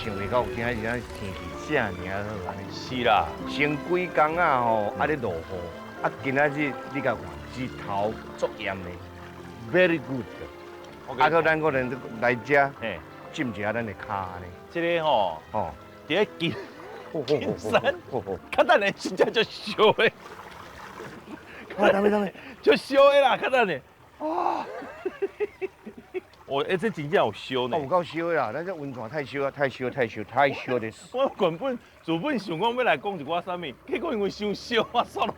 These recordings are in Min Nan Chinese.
想袂到今仔日天氣遮爾好按呢。是啦，先幾工啊吼，啊咧落雨，啊今仔日你共看日頭足炎的，very good。啊，閣咱可能來遮浸一下咱的跤呢。這个吼，吼，佇咧金金山，較等下真正足燒的。哦，等下，足燒的啦，較等下。啊！哦，欸，這真正有燒呢。有夠燒的啦，咱這溫泉太燒啊，太燒，太燒，太燒的。我原本自本想講欲來講一寡啥物，結果因為傷燒啊，煞攏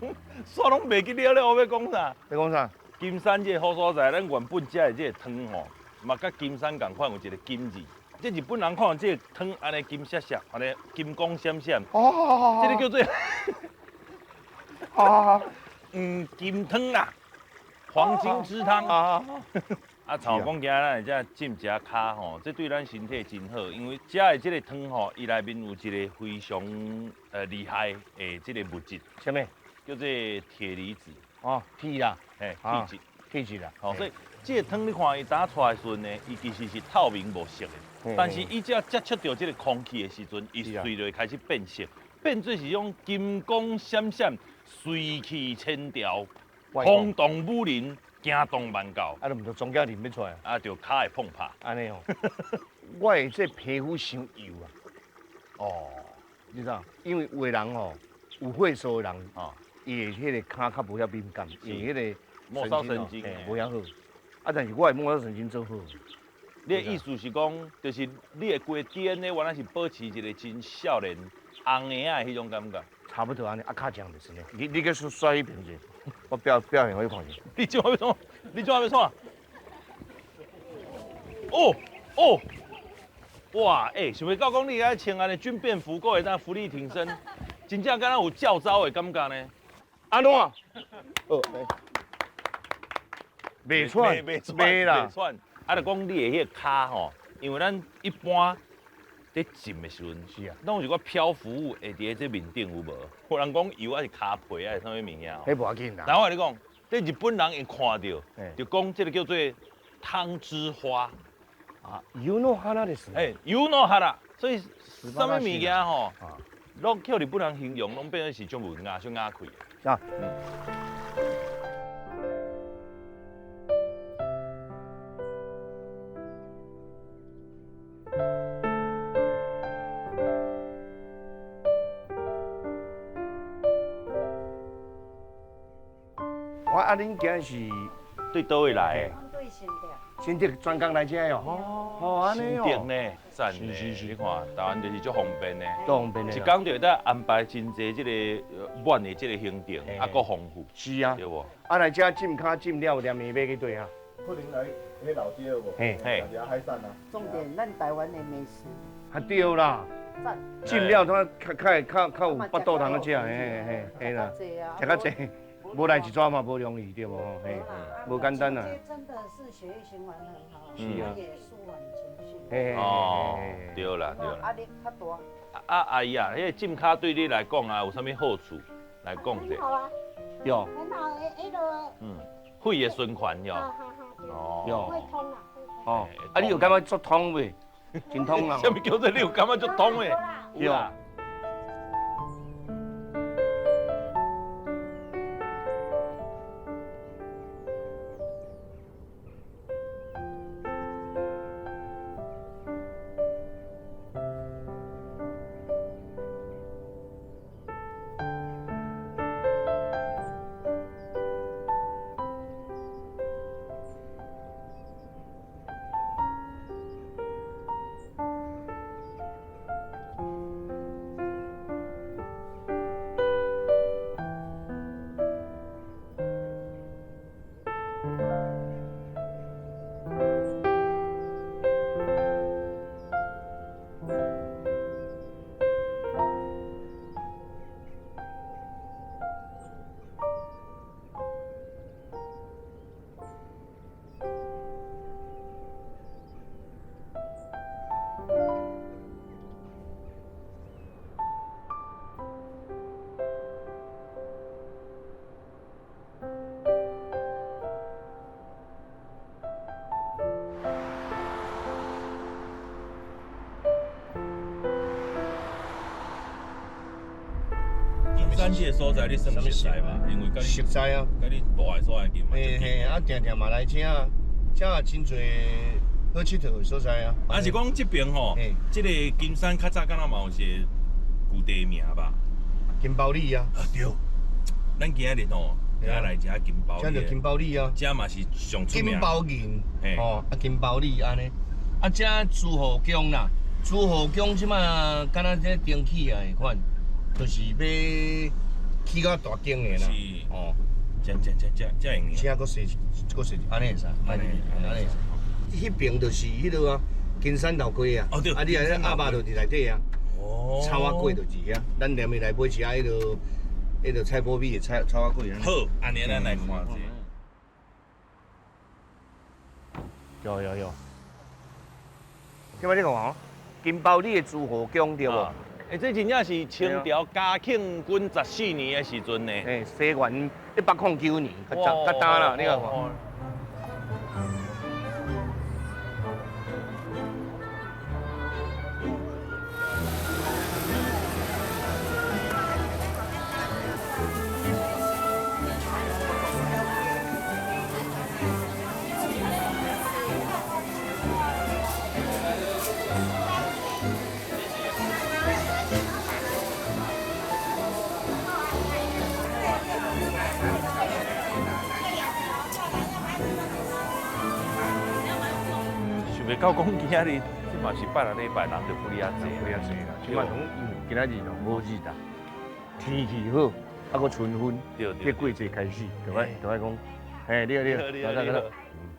煞攏袂記得了，我欲講啥？欲講啥？金山這个好所在，咱原本食的這個湯吼，嘛佮金山仝款有一個金字。這日本人看到這個湯按呢金閃閃，按呢金光閃閃。哦。這个叫做啊，金湯啦，黃金之湯。啊。啊，像講今仔咱會遮浸一下跤吼，這對咱身體真好，因為食的這個湯吼，伊內面有一個非常厲害的這個物質。啥物？叫做鐵離子。哦，鐵啦，嘿，鐵質，鐵質啦。吼，所以這個湯你看伊打出來的時陣呢，伊其實是透明無色的，但是伊只要接觸著這個空氣的時陣，伊隨就會開始變色，變做是種金光閃閃、水氣千條、轟動武林。驚動萬教，啊，都毋著莊稼林欲出來，啊，就跤會碰拍，按呢哦。我的這皮膚傷油啊，哦，你知影？因為有的人吼，有血素的人，哦，伊的彼个跤較無遐敏感，因為彼個末梢神經無遐好。啊，但是我的末梢神經做好。你的意思是講，就是你的規個 DNA 原來是保持一個真少年紅嬰仔的彼種感覺。差不多按呢，啊，跤正就是呢。你閣甩彼邊者，我表表現予你看者。你這欲創？你這欲創？哦哦，哇！欸，想袂到講你愛穿按呢軍便服，閣會當伏地挺身，真正敢若有教召的感覺呢。按怎？哦，袂喘，袂啦，袂喘。啊，就講你的彼個跤吼，因為咱一般佇浸的時陣，是啊，攏有一寡漂浮物會佇咧這面頂有無？有人講油還是跤皮還是啥物物件？彼無要緊啦。然後我共你講，這日本人會看著，就講這个叫做湯之花。啊，湯の花です。欸，湯の花，所以啥物物件吼，攏叫日本人形容，攏變做是種文雅、種雅氣。啊。我啊，恁今是對佗位來的？阮對新竹。新竹專工來遮哦。哦，按呢新竹呢，讚呢，你看台灣就是足方便的，足方便的。一工就會當安排真濟這個滿的這個行程，啊，閣豐富。是啊，對無？啊，來遮浸跤浸了，連暝欲去佗啊？可能來彼老街有無？嘿，嘿，食海產啊。重點，咱台灣的美食。啊對啦，浸了，怎較較較較有腹肚通去食，嘿嘿嘿啦，食較濟，無來一逝嘛無容易對無？嘿，無簡單啊。真的是血液循環很好，是啊，也舒緩情緒。哦，對啦對啦。壓力較大。啊阿姨啊，彼個浸跤對你來講啊，有啥物好處？來講者。很好啊。有。很好，彼個。血液循環喲。哦。會通啊。哦。啊，你有感覺足通袂？真通啊！啥物叫做你有感覺足通的？有啦。咱這個所在你算熟似吧？因為佮你熟似啊，佮你大的所在近嘛。嘿嘿，啊，定定嘛來遮，遮也真濟好𨑨迌的所在啊。啊是講這邊吼，這個金山較早敢若嘛有一個舊地名吧？金包里啊。啊對，咱今仔日吼，今來食金包里。遮就金包里啊。遮嘛是上出名。金包銀，吼，啊金包里按呢，啊遮諸侯宮啦，諸侯宮這馬敢若這登起來的款。就是欲起較大間的啦，哦，這這這這這用這閣踅，閣踅，按呢會使，按呢按呢會使。彼邊就是彼落啊，金山老街啊，哦對，啊你啊鴨肉就佇內底啊，哦，草仔粿就佇遐，咱連面來買一下彼落，彼落菜脯米的草草仔粿。好，按呢咱來看者。有有有。這擺你看哦，金包里的諸侯宮對無？欸，這真正是清朝嘉慶君14年的時陣呢。欸，西元109年，較早較早啦，你看看。到講今仔日，這嘛是拜六禮拜，人就不哩遐濟，不哩遐濟啦。這馬攏今仔日攏好日啦，天氣好，啊閣春分，對對，這季節開始，就愛就愛講，嘿，你好你好，你好，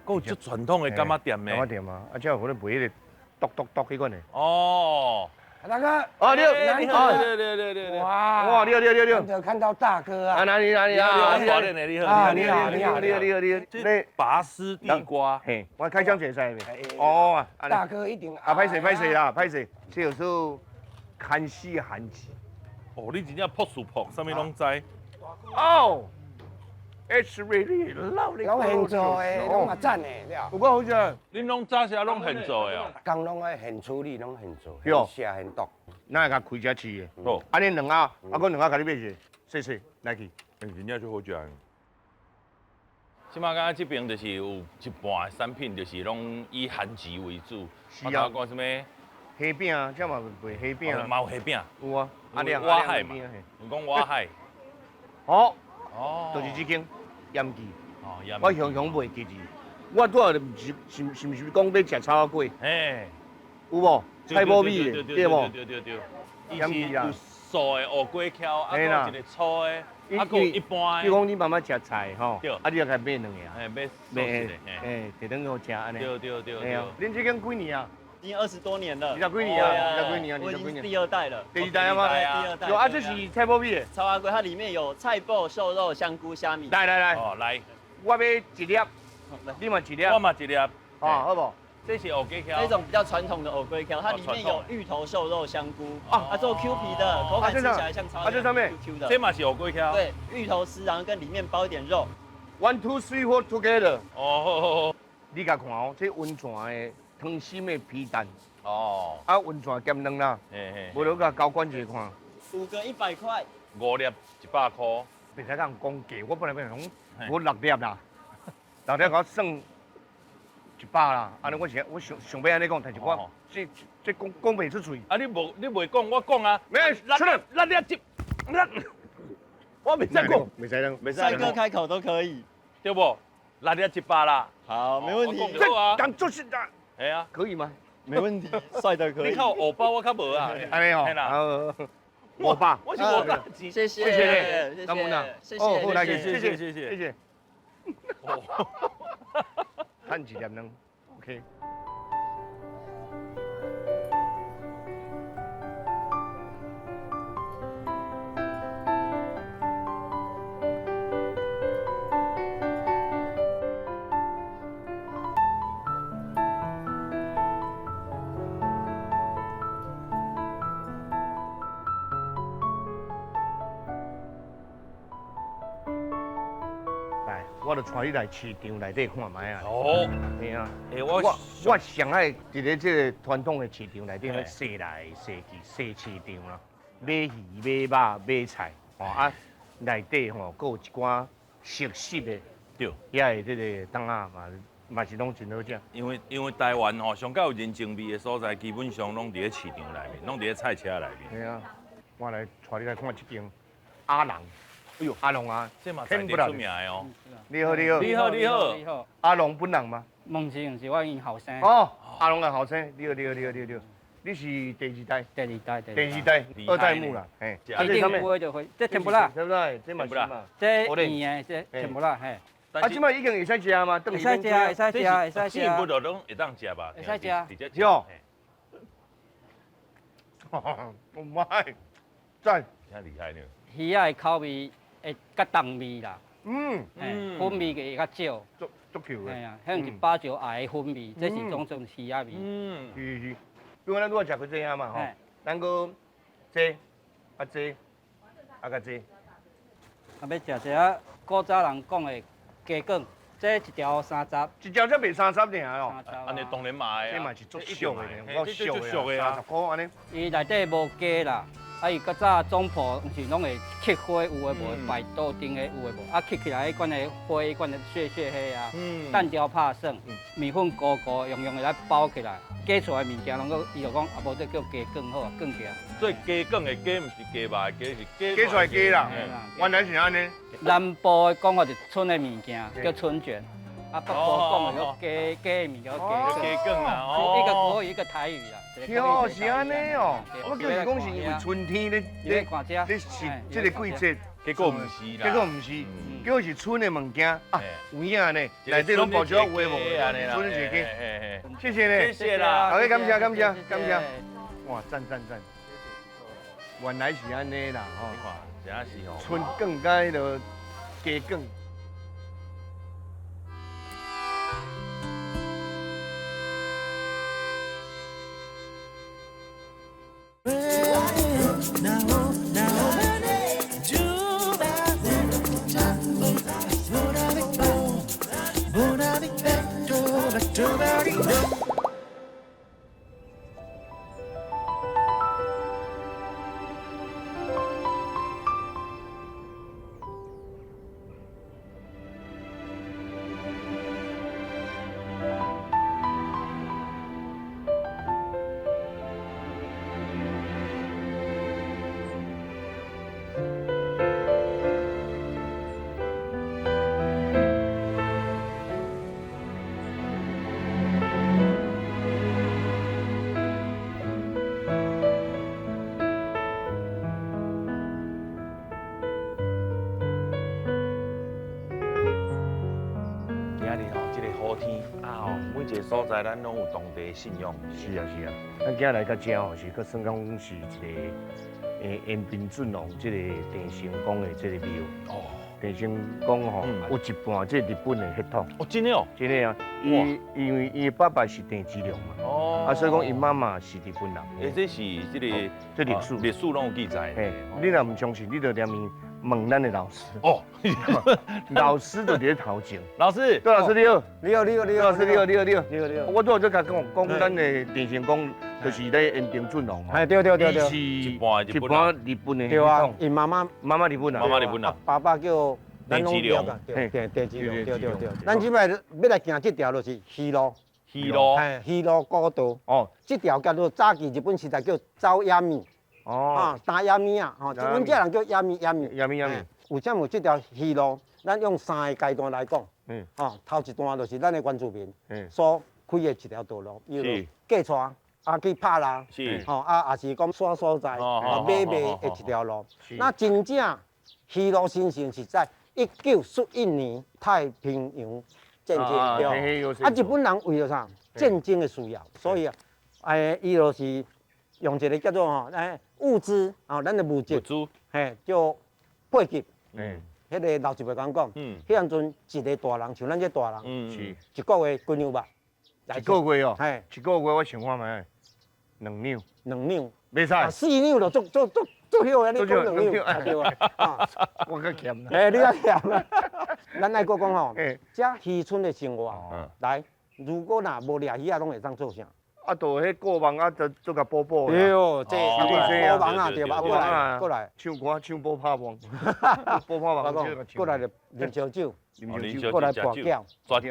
閣有足傳統的柑仔店呢？柑仔店啊，啊，這有咧賣彼个剁剁剁彼款的。哦，大哥，哦，你好，你好，對對對對對，哇哇，你好你好你好，難得看到大哥啊！啊，哪裡哪裡啊？你好，你好，你好，你好，你好，你好，你好，這拔絲地瓜，嘿，我開箱會使袂？哦，大哥一定啊，歹勢歹勢啦，歹勢，這叫做牽絲限制。哦，你真正樸素樸，啥物攏知。哦，It's really lovely。攏現做的，攏嘛讚的，有夠好食。恁攏早時攏現做的哦？工攏愛現處理，攏現做，現寫現剁。哪會共開遮市的？哦，按呢兩盒，啊，閣兩盒共你買一个，細細來去。真正足好食。這馬敢這邊就是有一半的產品，就是攏以番薯為主。是啊。講啥物？蝦餅啊，這嘛賣蝦餅。嘛有蝦餅。有啊。啊，蛙海嘛。你講蛙海。哦。哦。就是這間鹽記。哦，鹽。我常常袂記住，我拄仔是是是毋是講欲食草仔粿？嘿，有無？菜脯米的，對無？對對對，伊是有素的芋粿巧，啊，閣有一個粗的，啊，閣有一般的。比如講你媽媽食菜吼，啊，你就共買兩個啊，嘿，買素食的，嘿，提轉去食按呢。對對對對。恁這間幾年啊？已經20多年了。二十幾年啊？二十幾年啊？二十幾年。第二代了。第二代啊嗎？第二代。有啊，這是菜脯米的。草仔粿，它裡面有菜脯、瘦肉、香菇、蝦米。來來來，哦來，我欲一粒，你嘛一粒，我嘛一粒，哦，好無？這是芋粿巧，這種比較傳統的芋粿巧，它裡面有芋頭、瘦肉、香菇，啊，做 Q 皮的，口感吃起來像草啊，這上面 Q Q 的。這嘛是芋粿巧。對，芋頭絲，然後跟裡面包一點肉。 One two three four together。哦，你共看哦，這溫泉的湯心的皮蛋。哦。啊，溫泉兼卵啦。無你共交關一下看。五個100塊。五粒100塊。袂使共人講價，我本來欲講，我六粒啦，六粒共我算100啦，按呢我是我想想欲按呢講，但是我這這講講袂出喙。啊，你無你袂講，我講啊。沒，出來，六粒一，六，我袂使講，袂使講，袂使。帥哥開口都可以，對無？六粒100啦。好，沒問題。這當做是啊。係啊，可以嗎？沒問題，帥的可以。你較有烏包，我較無啊。按呢哦。500，我是500錢。謝謝，謝謝，謝謝，哦，好，來，謝謝謝，謝謝，謝謝。趁一粒卵，OK。來，我就帶你來市場內底看覓啊。哦，嘿啊，欸，我我上愛佇咧這個傳統的市場內底咧踅來踅去，踅市場啦，買魚、買肉、買菜，吼啊，內底吼閣有一寡熟悉的，對，遐的這個檔仔嘛嘛是攏真好食。因為台灣吼上較有人情味的所在，基本上攏佇咧市場內面，攏佇咧菜車內面。嘿啊，我來帶你來看這間阿郎。哎呦，阿龍啊，這嘛在地出名的哦。你好，你好，你好，你好，你好。阿龍本人嗎？毋是，毋是，我𪜶後生。哦，阿龍的後生，你好，你好，你好，你好。你是第二代？第二代，第二代，二代目啦。嘿，啊，這上面就會，這甜不辣，對不對？這嘛是嘛。這圓的，這甜不辣，嘿。啊，這擺已經會使食嗎？會使食，會使食，會使食。這不就攏會當食吧？會使食。直接食。哦，媽，讚！真厲害呢。魚仔的口味會較重味啦，嗯，粉味會較少，足足 Q 的，嘿啊，彼種一飽就愛的粉味，這是種種魚仔味。嗯，是是是，比如咱拄仔食過這啊嘛吼，咱閣這啊這啊佮這，啊欲食這啊古早人講的雞卷，這一條30，一條才賣30爾哦，按呢當然嘛會啊，這嘛是足俗的，夠俗的啊，30塊按呢。伊內底無雞啦。啊！伊較早總鋪毋是攏會刻花，有的無的擺桌頂的有的無，啊刻起來彼款的花，彼款的雪雪花啊，蛋雕拍耍，麵粉糊糊用用的來包起來，雞出來物件攏閣，伊就講啊，無這叫雞卷好啊，卷起來。所以雞卷的雞毋是雞肉的雞，是雞雞出來雞啦，原來是按呢。南部的講法是春的物件叫春卷，啊北部講的叫雞雞的物件叫雞卷啊，一個國語一個台語啦。哦，是按呢哦，我叫伊講是因為春天咧咧咧是這個季節，結果毋是啦，結果毋是，結果是春的物件啊，有影呢，內底攏包少有的無？春一個雞，謝謝呢，謝謝啦，好，感謝感謝感謝，哇，讚讚讚，原來是按呢啦，吼，真是哦，春卷佮彼个雞卷。啊吼，每一个所在咱攏有當地的信仰。是啊是啊，咱今日來到遮吼，是閣算講是一個延平郡王這個鄭成功的這個廟。哦。鄭成功吼，有一半這個日本的血統。哦，真的哦。真的啊，伊因為伊爸爸是鄭芝龍嘛。哦。啊，所以講伊媽媽是日本人。欸，這是這個這歷史，歷史攏有記載。嘿，你若毋相信，你就連伊問咱的老師。哦，老師就佇咧頭前。老師，杜老師你好。你好，你好，你好。老師你好，你好，你好。你好，你好。我拄仔才講講咱的鄭成功，就是咧延平郡王。哎，對對對對。是一半日本的。對啊，伊媽媽。媽媽日本人。媽媽日本人。爸爸叫鄭芝龍。對，鄭芝龍，對對對。咱這擺欲來行這條就是魚路。魚路。嘿，魚路古道。哦。這條叫做早期日本時代叫走野米。哦。啊，打野米啊，吼，阮這人叫野米野米。野米野米。為啥物這條魚路？咱用三个階段來講。嗯。哦，頭一段就是咱的原住民所開的一條道路，伊就過帶啊去拍獵，吼啊，也是講耍所在，啊買賣的一條路。那真正魚路新城是在1941年太平洋戰爭對。啊，日本人為了啥？戰爭的需要，所以啊，伊就是用一個叫做吼，物資啊，咱的物質，嘿，叫配給。嗯。彼個老一輩講講，彼當陣一個大人，像咱這大人，是一個月幾兩肉？一個月哦，嘿，一個月我想看覓，兩兩，兩兩，袂使，四兩就足足足足少啊！你講兩兩，對啊，我較儉啦。欸，你較儉啦。咱愛閣講吼，這漁村的生活，來，如果若無掠魚仔，攏會當做啥？啊，就彼過網啊，就做共補補。對哦，這補網啊，對吧？過來，過來，唱歌唱補拍網，補拍網。過來就啉燒酒，啉過來跋筊，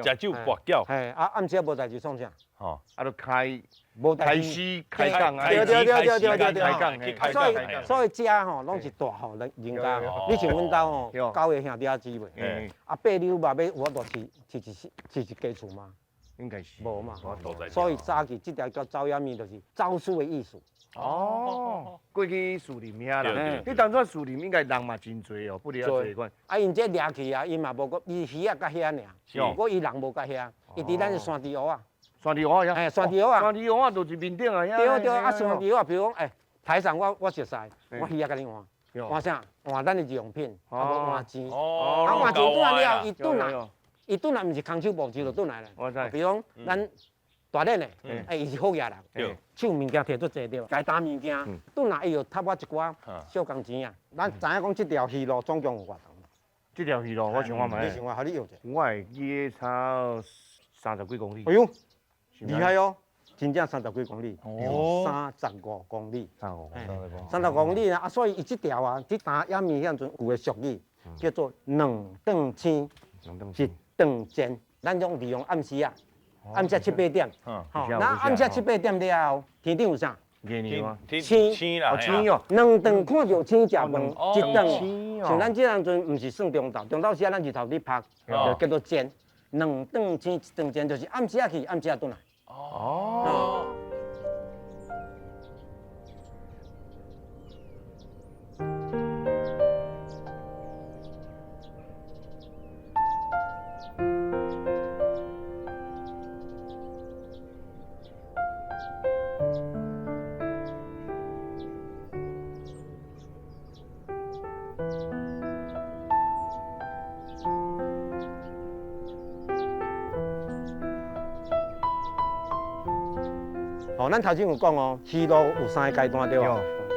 食酒跋筊。嘿，啊，暗時無代志創啥？吼，啊，就開，開始開講啊，對對對對對對，開講，所以所以遮吼攏是大戶人人家，你像阮兜吼九个兄弟仔姊妹，啊八兩肉欲有法度飼飼一間厝嗎？應該是無嘛，所以早期這條叫走野米，就是走私的意思。哦，過去樹林遐啦，你當初樹林應該人嘛真濟哦，不離遐濟款。啊，𪜶這掠去啊，伊嘛無講，伊魚仔較遐爾，不過伊人無較遐，伊佇咱山豬湖仔。山豬湖仔遐。嘿，山豬湖仔。山豬湖仔就是面頂啊遐。對對，啊山豬湖仔，比如講，欸，台上我熟似，我魚仔共你換，換啥？換咱的日用品，啊無換錢。哦。啊換錢轉來了，伊轉來。伊轉來毋是空手無錢就轉來啦。比如講，咱大練的，欸，伊是好額人，手物件提足濟對，共伊擔物件，轉來伊就貼我一寡小工錢啊。咱知影講這條魚路總共有偌長？這條魚路我想看覓。你想看，予你搖者。我會記得差30幾公里。哎喲，厲害哦！真正30幾公里，35公里。35公里啊，所以伊這條啊，佇打野米遐陣有個俗語，叫做兩頓青，是。斷箭，咱攏利用暗時啊，暗時7、8點，吼，那暗時7、8點了後，天頂有啥？星星啦，星哦，兩頓看著星食飯，一頓，像咱這當陣毋是算中晝，中晝時啊，咱日頭咧拍，就叫做箭。兩頓星，一頓箭，就是暗時啊去，暗時啊轉來。哦。哦，咱頭先有講哦，魚路有三個階段對無？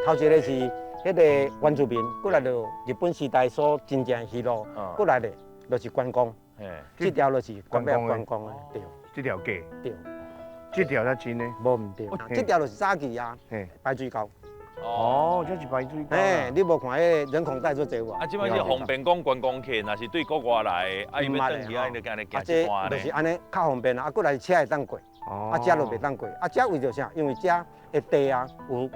頭一個是彼個原住民，過來就日本時代所真正魚路，過來的就是觀光，這條就是觀光觀光的，對。這條街。對。這條才真的。無毋對，這條就是早期啊，排水溝。哦，這是排水溝。嘿，你無看彼個人孔帶做濟無？啊，這擺是方便講觀光客，若是對國外來，啊，伊欲轉去，啊，伊就按呢行一段就是按呢較方便啊，啊，過來車會當過。啊，遮就袂當過。啊，遮為著啥？因為遮的地啊，有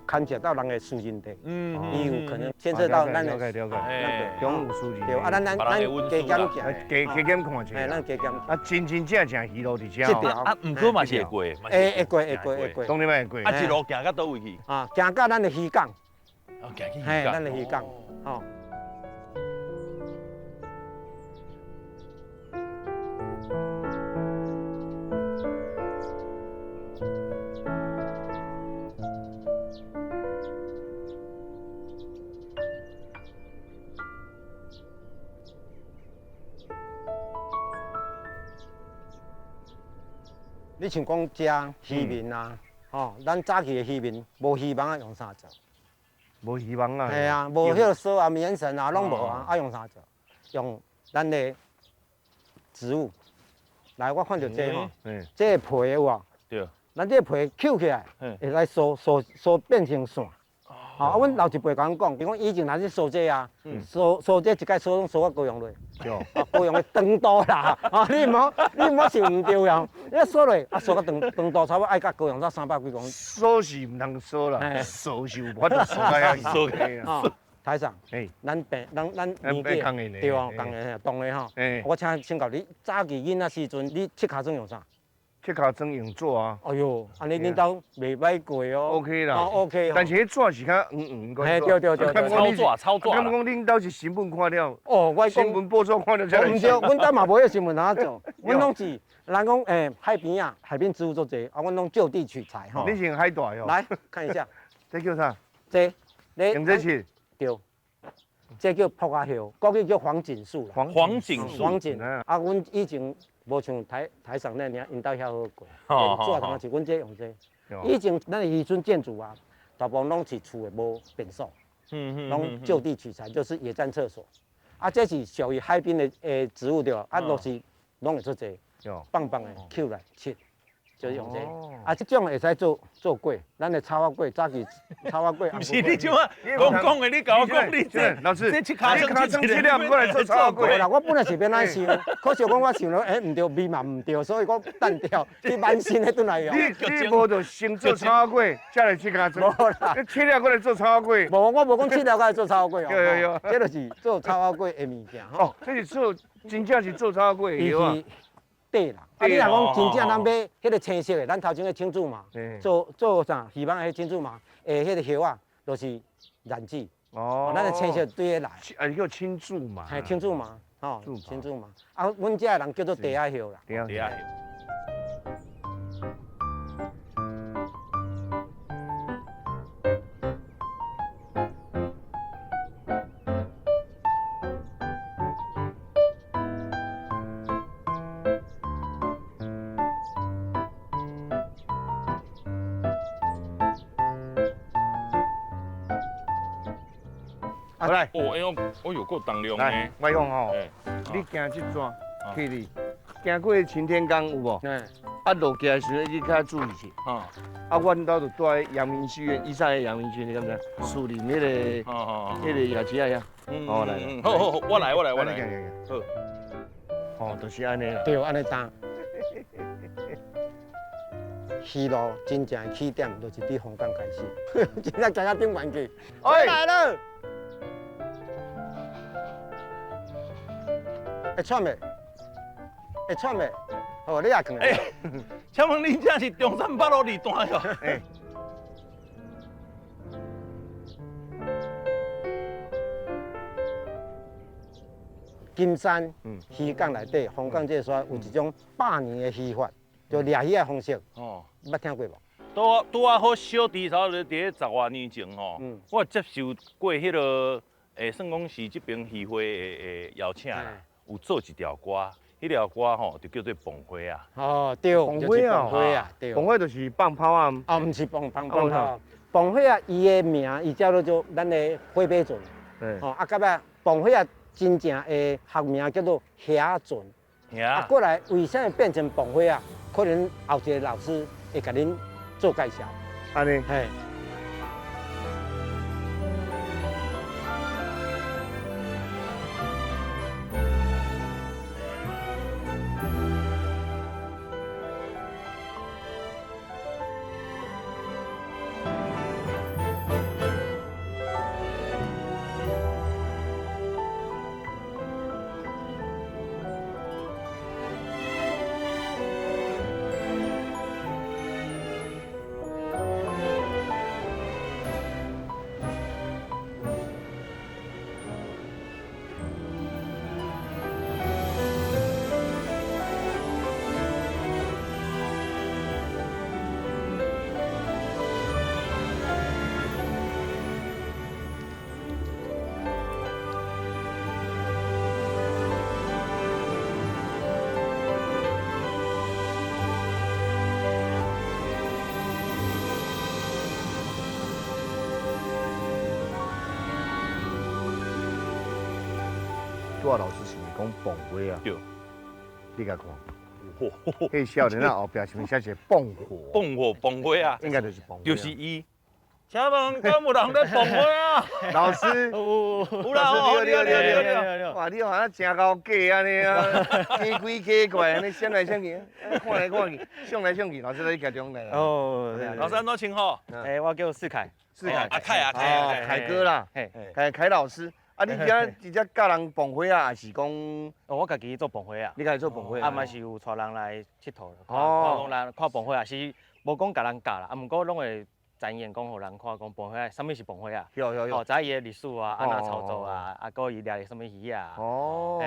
牽涉到人的私人地，伊有可能牽涉到咱的。了解了解，中有私人。對，啊，咱加減行，加減看者。嘿，咱加減。啊，真真正正魚路佇遮。這條。啊，毋過嘛是會過。會過會過會過。當然會過。啊，一路行到佗位去？啊，行到咱的漁港。哦，行去漁港。嘿，咱的漁港，吼。你像講食漁民啊，吼，咱早期的漁民無漁網啊，用啥做？無漁網啊。係啊，無彼個索啊、棉繩啊，攏無啊，啊用啥做？用咱的植物。來，我看著這吼，這個皮有無？對。咱這個皮抾起來，會使梳梳梳變成線。啊，阮老一輩共阮講，伊講以前若是梳這啊，梳梳這一擺梳攏梳到高雄落，啊，高雄的長途啦，啊，你毋好想毋對啊，你梳落啊，梳到長長途差不多愛到高雄才300幾公里。梳是毋通梳啦，梳是有法度梳到遐梳起。台長，咱病，咱咱年紀對哦，仝的，同的吼。我請請教你，早期囡仔時陣，你切尻川用啥？切尻川用紙啊。哎喲，按呢恁兜袂歹過哦。 OK 啦。哦 OK。但是彼紙是較黃黃個。嘿，對對對。草紙，草紙。敢講恁兜是新聞看了？哦，我新聞報紙看了才來。毋對，阮兜嘛無彼個新聞通做，阮攏是人講海邊啊，海邊植物足濟，啊，阮攏就地取材吼。你是用海帶哦？來看一下。這叫啥？這，用這切。對。這叫朴仔葉，國語叫黃錦樹啦。黃錦樹。黃錦啊，阮以前無像台台上那爾，𪜶兜遐好過。紙通是阮這用這。以前咱的漁村建築啊，大部分攏是厝的無便所，攏就地取材，就是野戰廁所。啊，這是屬於海邊的植物對吧？啊，落是攏會出這，棒棒的抾來切。就是用這個，啊，這種會使做做粿，咱的草仔粿，早期草仔粿。毋是你這啊講講的，你共我講你這老師，這切尻川切了，過來做草仔粿。無啦，我本來是欲按呢想，可惜講我想了，欸，毋對，味嘛毋對，所以我單調去慢心的轉來用。你你無就先做草仔粿，才來切尻川。無啦，你切了過來做草仔粿。無，我無講切了過來做草仔粿哦。對對對，這就是做草仔粿的物件吼。哦，這是做真正是做草仔粿的藥啊。對啦，啊你若講真正咱買彼個青色的，咱頭前個青苧麻，做做啥？魚網的彼青苧麻，彼個葉仔，就是染劑。哦，咱的青色對彼來。啊，叫青苧麻。嘿，青苧麻，吼，青苧麻。啊，阮遮的人叫做地仔葉啦。地仔葉。來，哦，哎呦，哦呦，夠重量呢。我講吼，你行這段去哩，行過擎天崗有無？啊，落橋的時陣你較注意者。啊，阮兜就住佇陽明戲院，以前的陽明戲院，你敢知？樹林彼個，彼個夜市仔遐。哦，來，好好好，我來，我來，我來。好。哦，就是按呢啦。對，按呢擔。魚路真正的起點就是佇鳳港開始，真正行到頂懸去。來了。會喘袂？會喘袂？好，你也囥。欸，請問恁這是中山北路二段喲？欸。金山漁港內底，鳳港這個所在有一種百年的漁法，就掠魚的方式。哦，捌聽過無？拄拄仔好，小弟差不多佇咧10外年前吼，我接受過彼個，算講是這爿漁會的邀請啦，有做一條歌，彼條歌吼就叫做蹦花啊。哦，對，蹦花啊，蹦花啊，對。蹦花就是放炮啊。哦，毋是放放炮，蹦花啊，伊的名，伊叫做咱的火把船。吼，啊，到尾蹦花啊，真正的學名叫做蝦船。啊，過來為啥會變成蹦花啊？可能後一個老師會共恁做介紹。按呢。嘿。拄仔老师是毋是讲磅火啊？对。你共看。彼少年仔后壁是毋是写一个磅火？磅火，磅火啊！应该就是磅火。就是伊。请问敢有人咧磅火啊？老师，有啦，你好，你好，你好，你好。哇，你好像真𠢕假按呢啊，假鬼假怪按呢，闪来闪去，看来看去，上来上去，老师你家中来。哦，老师按怎称呼？欸，我叫世凯。世凯，阿凯阿凯，凯哥啦，凯凯老师。啊，你遮直接教人磅火啊，还是讲？哦，我家己做磅火啊。你家己做磅火啊？啊嘛是有带人来𨑨迌，看讲人看磅火啊，是无讲共人教啦，啊，毋过拢会展演讲予人看，讲磅火啊，啥物是磅火啊？有。哦，知伊的历史啊，按怎操作啊，啊，阁伊掠的啥物鱼啊？哦。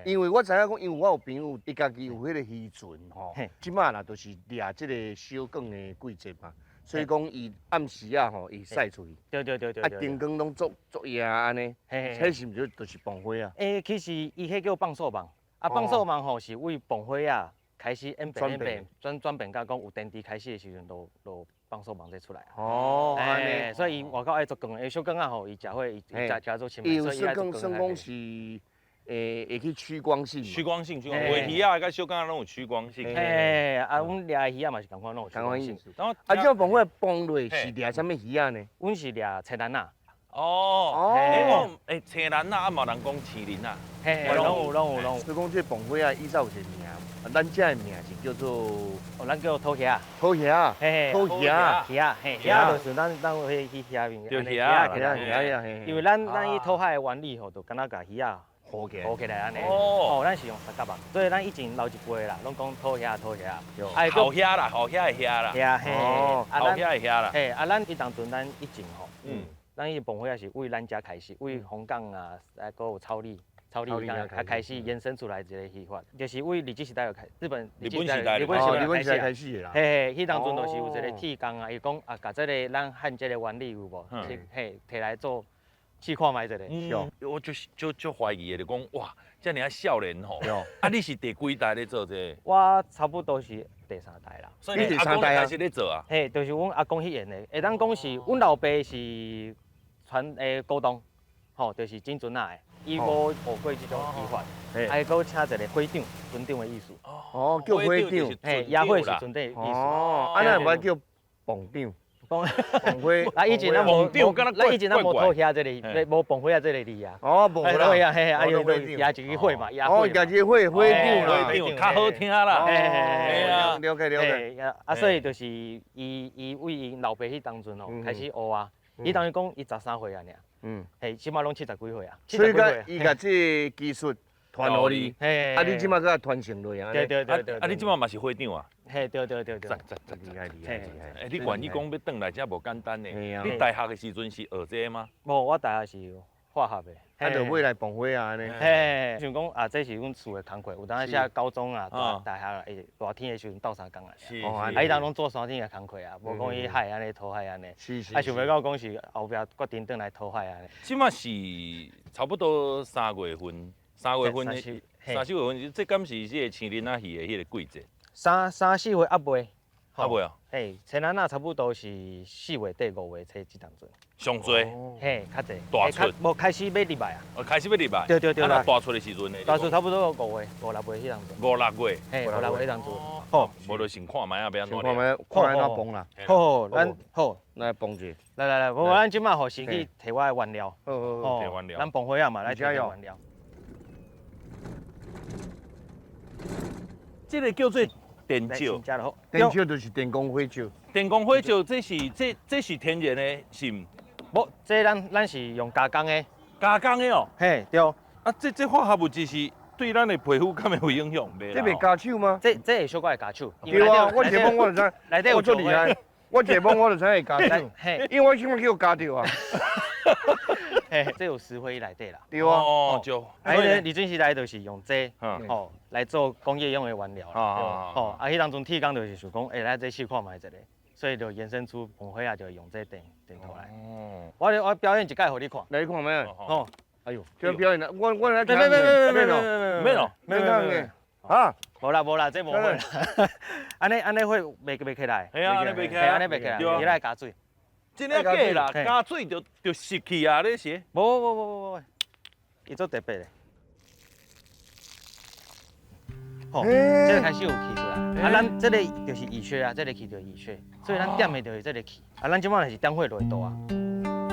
因为我知影讲，因为我有朋友，伊家己有彼个渔船吼，这摆啦，就是掠这个小卷的季节嘛。所以讲，伊暗时啊吼，伊驶出去。对对对对。啊，灯光拢足足夜按呢，彼是毋是就是磅火啊？欸，其实伊彼叫放素网，啊，放素网吼是为磅火啊开始演变演变转转变到讲有电池开始的时阵，就放素网才出来。哦，按呢。所以伊外口爱做光的，小光仔吼，伊食火，伊食食做深。伊有算讲算讲是。会去趋光性，趋光性，趋光性。鱼仔佮小竿仔拢有趋光性。嘿，啊，阮掠的鱼仔嘛是仝款，拢有趋光性。啊，这磅火磅落是掠啥物鱼仔呢？阮是掠青兰仔。哦，哦，欸，青兰仔啊，嘛有人讲青林仔。嘿，拢有，拢有，拢有。所以讲这磅火仔以前有一个名，咱遮的名是叫做，哦，咱叫土虾。土虾，嘿，土虾，虾，嘿，虾就是咱咱彼去虾面。对，虾，虾，虾，嘿。因为咱咱伊土海的原理吼，就敢若共鱼仔。糊起糊起来按呢。哦，咱是用三角网，所以咱以前老一辈啦，拢讲土虾土虾，土虾啦，土虾的虾啦，虾嘿，土虾的虾啦。嘿，啊，咱彼当阵咱以前吼，咱彼磅火仔是为咱遮开始，为凤港啊，啊，阁有草里，草里才开始延伸出来一个渔法，就是为日治时代就开，日本日本时代，日本时代开始开始的啦。嘿嘿，彼当阵就是有一个铁工啊，伊讲啊，共这个咱焊这个原理有无？嘿，提来做。试看觅一下。嗯，我就是就就怀疑的，就讲哇，遮尔啊少年吼，啊你是第几代咧做这个？我差不多是第三代啦。所以你阿公开始咧做啊？嘿，就是阮阿公彼缘的，会当讲是阮老爸是传古董，吼，就是真船仔的，伊无学过这种技法，啊，阁请一个火长，船长的意思。哦，叫火长，嘿，野火是船长的意思。哦，啊，那毋叫磅长。磅火，啊以前咱无，咱以前咱无土虾这个，无磅火仔这个字啊。哦，无啦。嘿，啊，用压一支火嘛，压火。哦，压一支火，火长啦，火长，较好听啦。嘿，了解了解。啊，所以就是伊伊为𪜶老爸彼当阵哦，开始学啊。伊当时讲伊13岁啊，尔。嘿，这马拢70几岁啊。所以讲，伊共这个技术传予你，啊，你这马阁传承落啊。对对对对。啊，你这马嘛是火长啊？嘿，对对对对。赞赞赞，厉害厉害厉害！欸，你愿意讲欲转来，这无简单呢。你大学的时阵是学这个吗？无，我大学是化学的。啊，就尾来磅火啊，按呢。嘿，想讲啊，这是阮厝的工课，有当时写高中啊、大学啊，会热天的时阵斗相共啊。是。啊，彼当拢做山顶的工课啊，无讲去海按呢、讨海按呢。是是。啊，想袂到讲是后壁决定转来讨海按呢。这马是差不多3月份，3月份的三四月份，这敢是这个青林仔鱼的彼个季节？三三四月犹未，犹未啊？嘿，青兰仔差不多是4月底5月初这当阵。上济。嘿，较济。大出。无开始欲入来啊。哦，开始欲入来。对对对。啊，大出的时阵呢？大出差不多5月、5、6月彼当阵。 5、6月。嘿，5、6月彼当阵。好，无就先看觅啊，欲按怎？先看觅，看按怎磅啦。好，咱好，来磅者。来来来，无咱这马吼先去提我的原料。好好好，提原料。咱磅火仔嘛，来提原料。这个叫做电石，电石就是电光火石。电光火石，这是这这是天然的，是毋？无，这咱是用加工的。加工的哦。嘿，对。啊，这这化合物质是对咱的皮肤敢会有影响？这袂加手吗？这会小可会加手。对啊，我一摸我就知，我足厉害。我一摸我就知会加手，因为我起码去予加著啊。嘿，这有石灰内底啦。对啊。哦，就。啊，彼个日本时代就是用这，吼来做工业用的原料啦。哦，啊，彼当阵铁工就是想讲，欸，来这试看觅一下，所以就延伸出磅火仔，就用这电电头来。哦。我表演一摆予你看。来，你看觅。哦。哎呦，这表演啦，我来。别别别别别别别哦，免免啊。无啦无啦，这无火啦。按呢按呢火袂袂起来。嘿啊，按呢袂起来。按呢袂起来，你来加水。真的假啦？加水就就湿去啊！你是？无无无无无，伊做特别的。吼，這个開始有氣出來。啊，咱這个就是乙炔啊，這个氣就是乙炔，所以咱點的就是這个氣。啊，咱這擺是點火就會倒啊。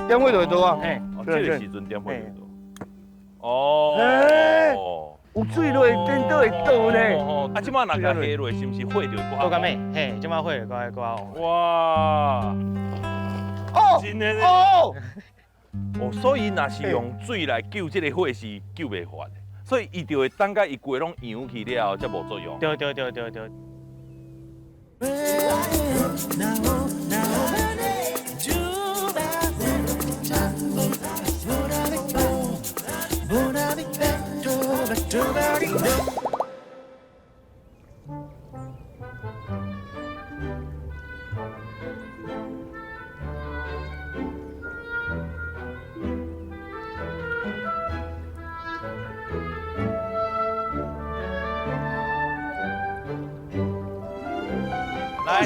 點火就會倒啊？嘿，這个時陣點火就會倒。哦，有水落，電倒會倒呢。啊，這擺若共下落，是毋是火就會閣較猛？嘿，這擺火就閣較旺。哇！哦，真的哦。哦，所以若是用水來救這个火是救袂活的，所以伊就會等甲伊規攏揚去了後，才無作用。對對對對對。來，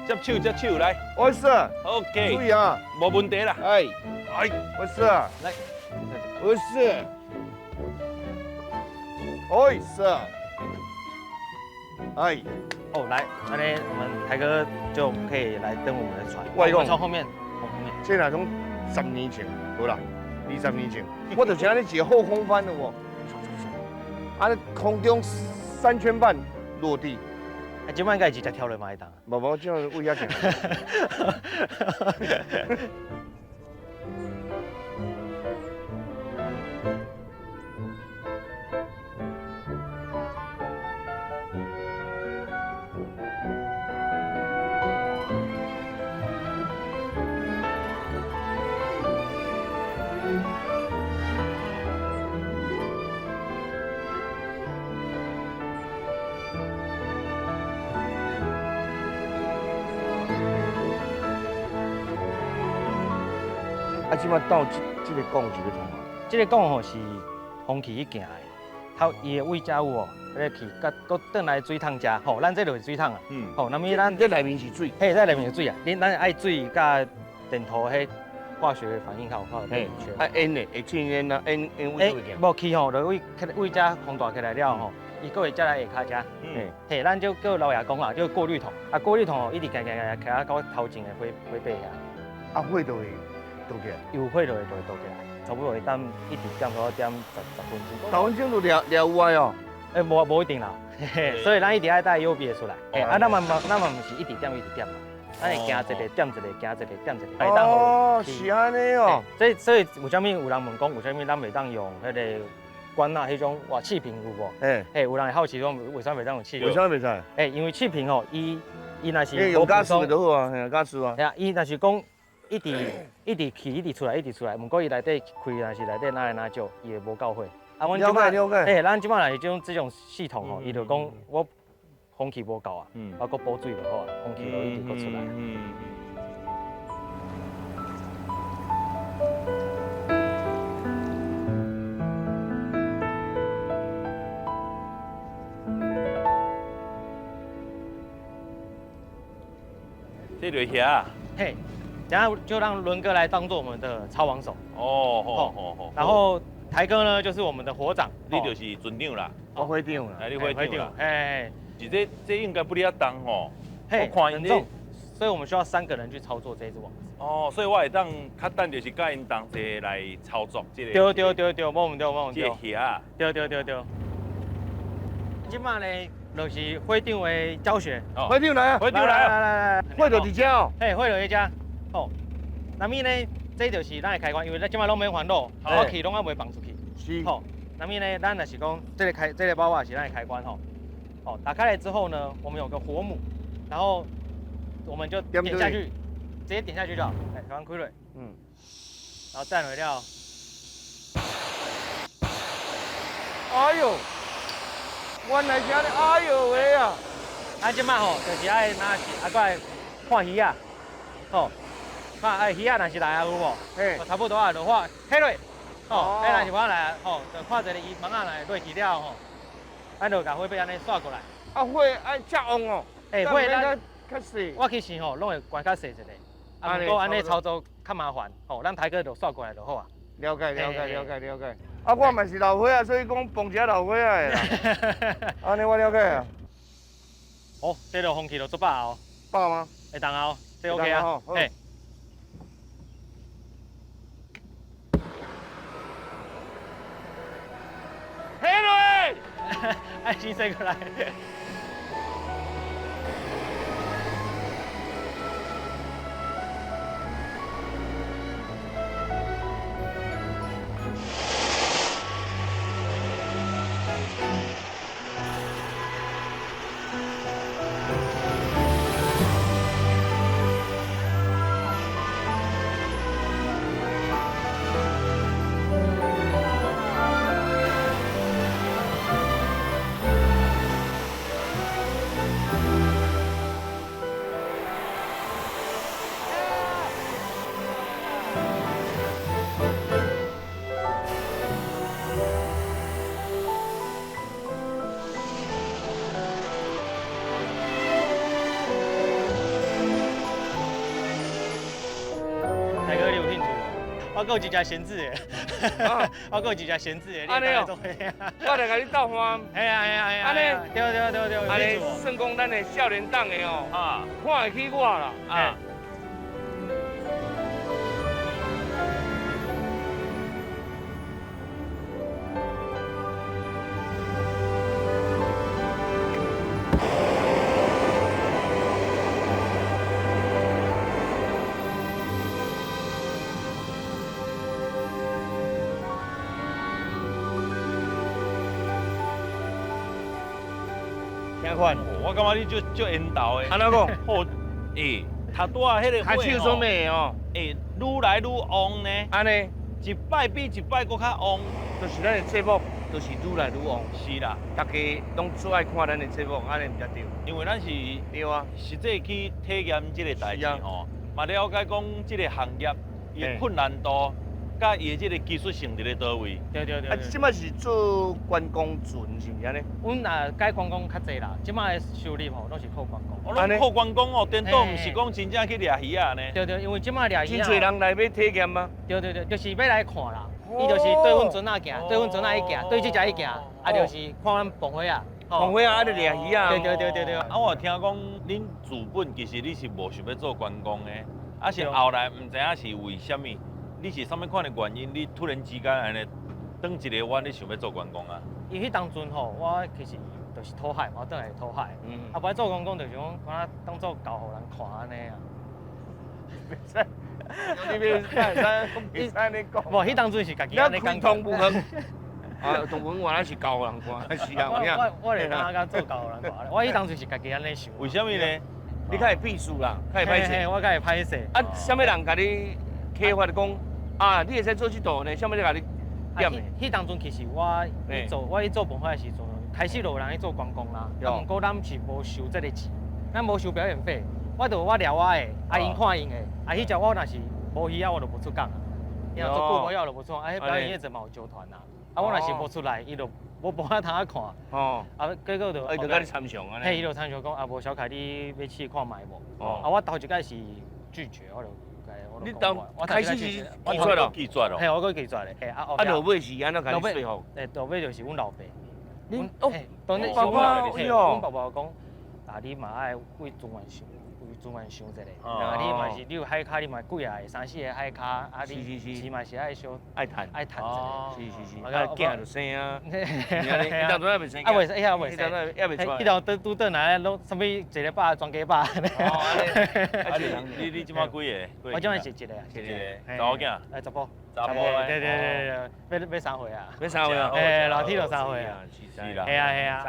接手接手來，我是，OK，注意啊，無問題啦。哎，哎，我是，來，我是，哎是，哎，哦來，按呢我們台哥就可以來登我們的船。我從後面，從後面。這若講10年前，好啦，20年前，我就是按呢一個後空翻的喎，按呢空中3圈半落地。啊，這擺應該直接跳落嘛會當。無無，這樣位遐行。啊，這擺到這个摃是欲创啥？這个摃吼是风气去行的，头伊的位遮有哦，彼个气，佮阁转来水桶遮，吼，咱这就是水桶啊，吼，那么咱这内面是水，嘿，这内面是水啊，恁咱爱水佮电图彼化学反应较有较有圈。啊，烟呢？会进烟啊？烟烟位倒行？无气吼，就位位遮风大起来了吼，伊阁会再来下跤遮。嗯，嘿，咱就叫老爷讲啦，叫过滤桶，啊，过滤桶吼一直行行行，行到头前的火火把遐。啊，火就会倒起来。有火就会倒起来，差不多会当一直点到点十分钟。10分钟就掠有啊哟？欸，无一定啦，所以咱一直爱带有备的出来。欸，啊，咱嘛毋是一直点一直点嘛，咱会行一个点一个，行一个点一个。哦，是按呢哦。所以为啥物有人问讲，为啥物咱袂当用彼个管仔彼种哇气瓶有无？欸，有人会好奇讲，为啥袂当用气瓶？为啥袂使？欸，因为气瓶吼，伊若是用瓦斯就好啊，嘿，瓦斯啊。嘿啊，伊若是讲一直一直气，一直出来，一直出来，毋过伊内底开，若是内底哪来哪少，伊会无够火。啊，阮这摆，欸，咱这摆若是这种系统吼，伊就讲我风气无够啊，我阁补水就好啊，风气就一直阁出来。这就遐，嘿，等下就让伦哥来当做我们的操网手。哦哦，然后台哥呢，就是我们的火长，你就是船长啦。我火长啦，哎，你火长啦。哎，是这应该不离遐重吼。嘿，很重，所以我们需要3个人去操作这只网子。哦，所以我会当较等就是佮𪜶同齐来操作这个。对对对对，无毋对，无毋对。这个鱼。对对对对。这摆呢，就是火长的教学。火长来啊！火长来啊！来来来，火就伫遮哦。嘿，火就伫遮。哦，那么呢，这就是咱的开关，因为咱这摆拢免烦恼，我气拢还袂放出去。是。吼，那么呢，咱若是讲这个开这个包啊是咱的开关吼。哦，打开来之后呢，我们有个火母，然后我们就点下去，直接点下去就好。来，开关开了。嗯。然后再来了。哎呦！原来是按呢，哎呦喂啊！啊，这摆吼，就是爱拿是啊，过来看鱼仔，吼，看哎鱼仔若是来啊有无？嘿，差不多啊，就画起落，吼，彼若是我来啊，吼，就看一个鱼网仔来落去了吼，咱就共火把按呢刷过来。啊，火爱遮旺哦。欸，火咱较细。我其实吼拢会关较细一个，啊，毋过按呢操作较麻烦，吼，咱台哥就刷过来就好啊。了解，了解，了解，了解。啊，我嘛是老岁仔，所以讲捧一下老岁仔的啦。按呢我了解啊。哦，这个风气就足饱哦。饱吗？会当哦，这 OK 啊。嘿。起来！爱先说过来。我阁有一只闲置的，我阁有一只闲置的，按呢哦，我来共你斗换。嘿啊嘿啊嘿啊，按呢，对对对对，按呢算讲咱的少年党的哦，啊，看会起我啦，啊。我感觉你足足缘投的。按怎讲？好，欸，头拄仔彼个火较手什么哦？欸，愈来愈旺呢。按呢，一摆比一摆阁较旺。就是咱的节目，就是愈来愈旺。是啦，大家拢最爱看咱的节目，按呢毋才对。因为咱是对啊，实际去体验这个代志吼，嘛了解讲这个行业伊的困难度。佮伊的这个技术性伫咧佗位？对对对。啊，这摆是做观光船是毋是按呢？阮若改观光较济啦，这摆的收入吼拢是靠观光。哦，拢靠观光哦，颠倒毋是讲真正去掠鱼仔呢。对对，因为这摆掠鱼仔。真济人来欲体验吗？对对对，就是欲来看啦。伊就是对阮船仔行，对阮船仔去行，对这只去行，啊，就是看阮磅火仔。磅火仔啊，咧掠鱼仔。对对对对对。啊，我有听讲，恁自本其实你是无想欲做观光的，啊是后来毋知影是为啥物。你是啥物款的原因？你突然之间按呢转一个弯，你想欲做观光啊？因为彼当阵吼，我其实就是讨海，我转来讨海。啊，不爱做观光，就是讲，敢若当做教予人看按呢啊。袂使，你袂使，袂使按呢讲。无，彼当阵是家己按呢讲。通不分。啊，同文原来是教予人看，是啊，有影。我会感觉做教予人看，我彼当阵是家己按呢想。为啥物呢？你较会变数啦，较会歹势。我较会歹势。啊，啥物人共你启发讲？啊，你会使做这道呢？啥物咧共你点的？彼当阵其实我去做，我去做磅火的时阵，开始就有人去做观光啦。啊，毋过咱是无收这个钱，咱无收表演费。我就我掠我的，啊𪜶看𪜶的。啊，彼只我若是无鱼仔，我就无出港啊。因为做久无鱼就无出港。啊，彼表演业者嘛有招团啊。啊，我若是无出来，伊就无无法通啊看。哦。啊，结果就伊就共你参详按呢。嘿，伊就参详讲啊，无小凯你欲试看觅无？哦。啊，我头一摆是拒绝，我就。你当开始是拒绝了，拒绝了，嘿，我阁拒绝咧。嘿，啊，啊，落尾是按怎共你说服？欸，落尾就是阮老爸。恁哦，当时爸爸，阮爸爸讲，啊，你嘛爱为资源想，为资源想一下。啊，你嘛是，你有海跤，你嘛几啊个，三四个海跤，啊，你是嘛是爱小爱趁，爱趁一下。是是是，啊，囝就生啊。你当阵还袂生？啊，袂生，遐袂生。还袂出来。彼头拄转来，拢啥物一个饱，全家饱。哦，按呢。啊，你这摆几个？我这摆是一个啊，一个。查某囝？哎，查埔。查埔。对对对对，欲3岁啊。欲3岁啊？哎，老铁就3岁啊。是啦。嘿啊嘿啊。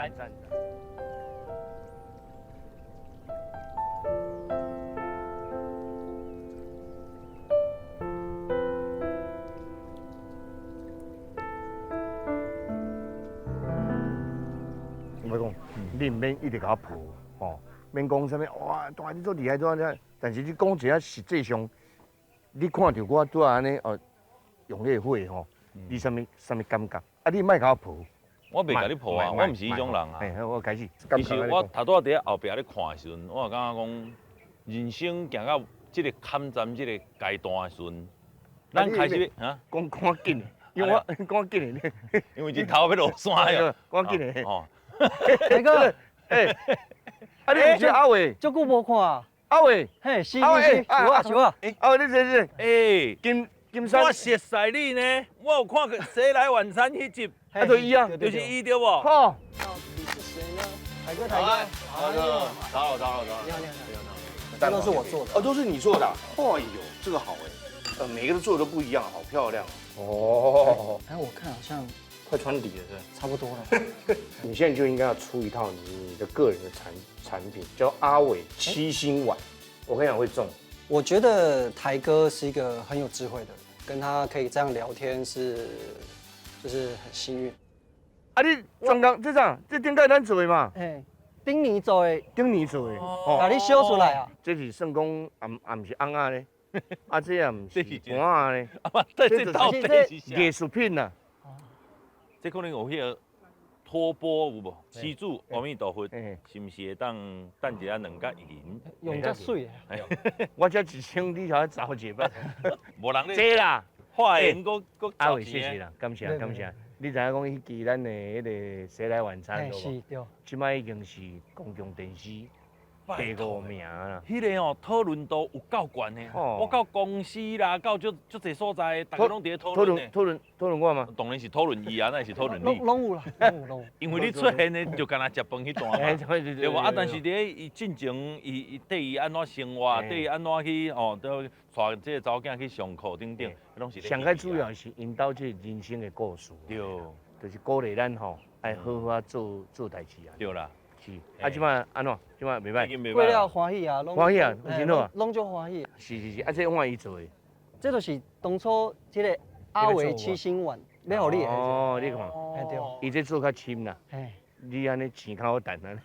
我讲，你毋免一直共我抱，吼，免讲啥物哇，大你做厉害，做按呢，但是你讲一下实际上，你看著我拄仔按呢哦，用彼个火吼，你啥物啥物感觉？啊，你莫共我抱，我袂共你抱啊，我毋是彼种人啊。嘿，我开始。其实我头拄仔伫咧后壁咧看的时阵，我有感觉讲，人生行到这个坎站这个阶段的时阵，咱开始啊，讲看紧。因為我講緊咧，因為日頭欲落山呀，講緊咧。哦，大哥，欸，啊你毋是阿偉？足久無看。阿偉，嘿，是是，是我是我。阿偉，你這是？欸，金金山。我熟似你呢，我有看過《誰來晚餐》彼集，啊，就伊啊，就是伊對無？好。到底是誰呢？台哥，台哥。好，打擾打擾打擾。你好你好你好。這都是我做的。哦，都是你做的。哎呦，這個好哎，每個都做的都不一樣，好漂亮。哦。哎，我看好像快穿底了，是吧？差不多了。你現在就應該要出一套你的個人的產品，叫阿偉七星碗。我跟你講會中。我覺得台哥是一個很有智慧的人，跟他可以這樣聊天是，就是很幸運。啊，你剛剛這啥？這頂蓋咱做的嘛？嘿，頂年做的。頂年做的。哦。把你燒出來啊？這是算講，也毋是甕仔咧，啊，這也毋是盤仔咧。啊，這這到底是啥？藝術品啊。這可能有彼個托缽有無？施主阿彌陀佛，是毋是會當等一下兩角銀？用遮水。我這一千，你曉得找一擺。無人咧。這啦，化緣閣閣阿偉，謝謝啦，感謝感謝。你知影講彼期咱的彼個誰來晚餐對無？是對。這擺已經是公共電視第五名啦。彼個吼討論度有夠懸的，我到公司啦，到足足濟所在，大家攏佇咧討論。討論討論我嗎？當然是討論伊啊，哪會是討論你？攏有啦，攏有攏有。因為你出現的就干焦食飯彼段嘛，對無？啊，但是佇咧伊進前，伊對伊按怎生活，對伊按怎去哦，都帶這個查某囝去上課等等，攏是。上較主要是𪜶兜這人生的故事。對，就是鼓勵咱吼，愛好好啊做做代誌啊。對啦。是，啊，這擺按怎？這擺袂歹。過了歡喜啊，歡喜啊，有真好啊，攏足歡喜。是是是，啊，這碗伊做的。這就是當初這個阿偉七星碗欲予你的。哦，你看。嘿對。伊這做較深啦。嘿。你按呢錢較好趁啊。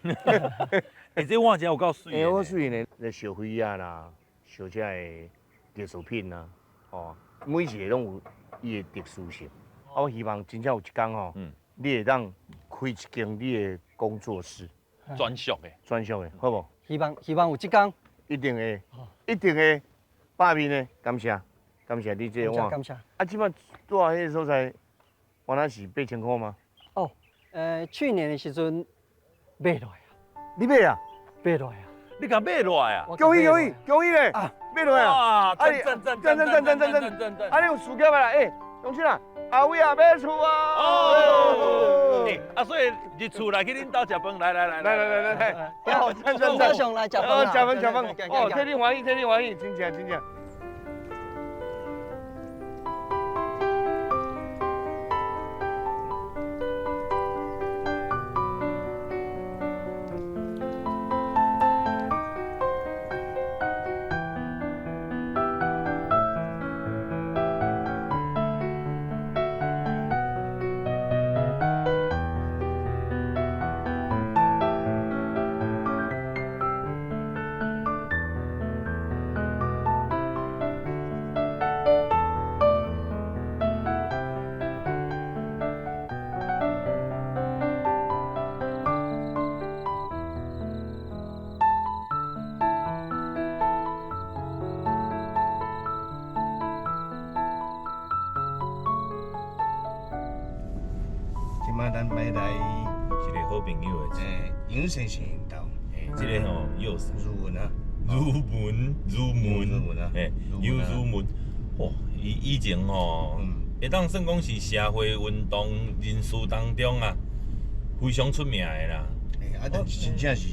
欸，這碗真有夠媠。欸，有夠媠呢，咧燒花仔啦，燒這個藝術品啦，哦，每一個攏有伊的特殊性。啊，我希望真正有一天吼，你會當開一間你的工作室。專屬的，專屬的，好無？希望希望有這天，一定會，一定會，百面的，感謝，感謝你這碗。感謝。啊，這擺住彼個所在，原來是8000塊嗎？哦，去年的時陣買落來啊。你買啊？買落來啊。你共買落來啊？恭喜恭喜恭喜咧！買落來啊！啊！讚讚讚讚讚讚讚讚讚！啊，你有事業啦？欸，鄉親啊，阿偉啊買厝啊！哦，啊，所以入厝來去恁兜食飯，來來來來來來來來，哦，讚讚讚！上來食飯，哦，食飯食飯，哦，替你歡喜，替你歡喜，真正真正。咱欲来一个好朋友的，杨先生𪜶兜，这个吼又是如文啊，如文如文啊，杨如文，哦，伊以前吼，会当算讲是社会运动人士当中啊，非常出名的啦。啊，但是真正是，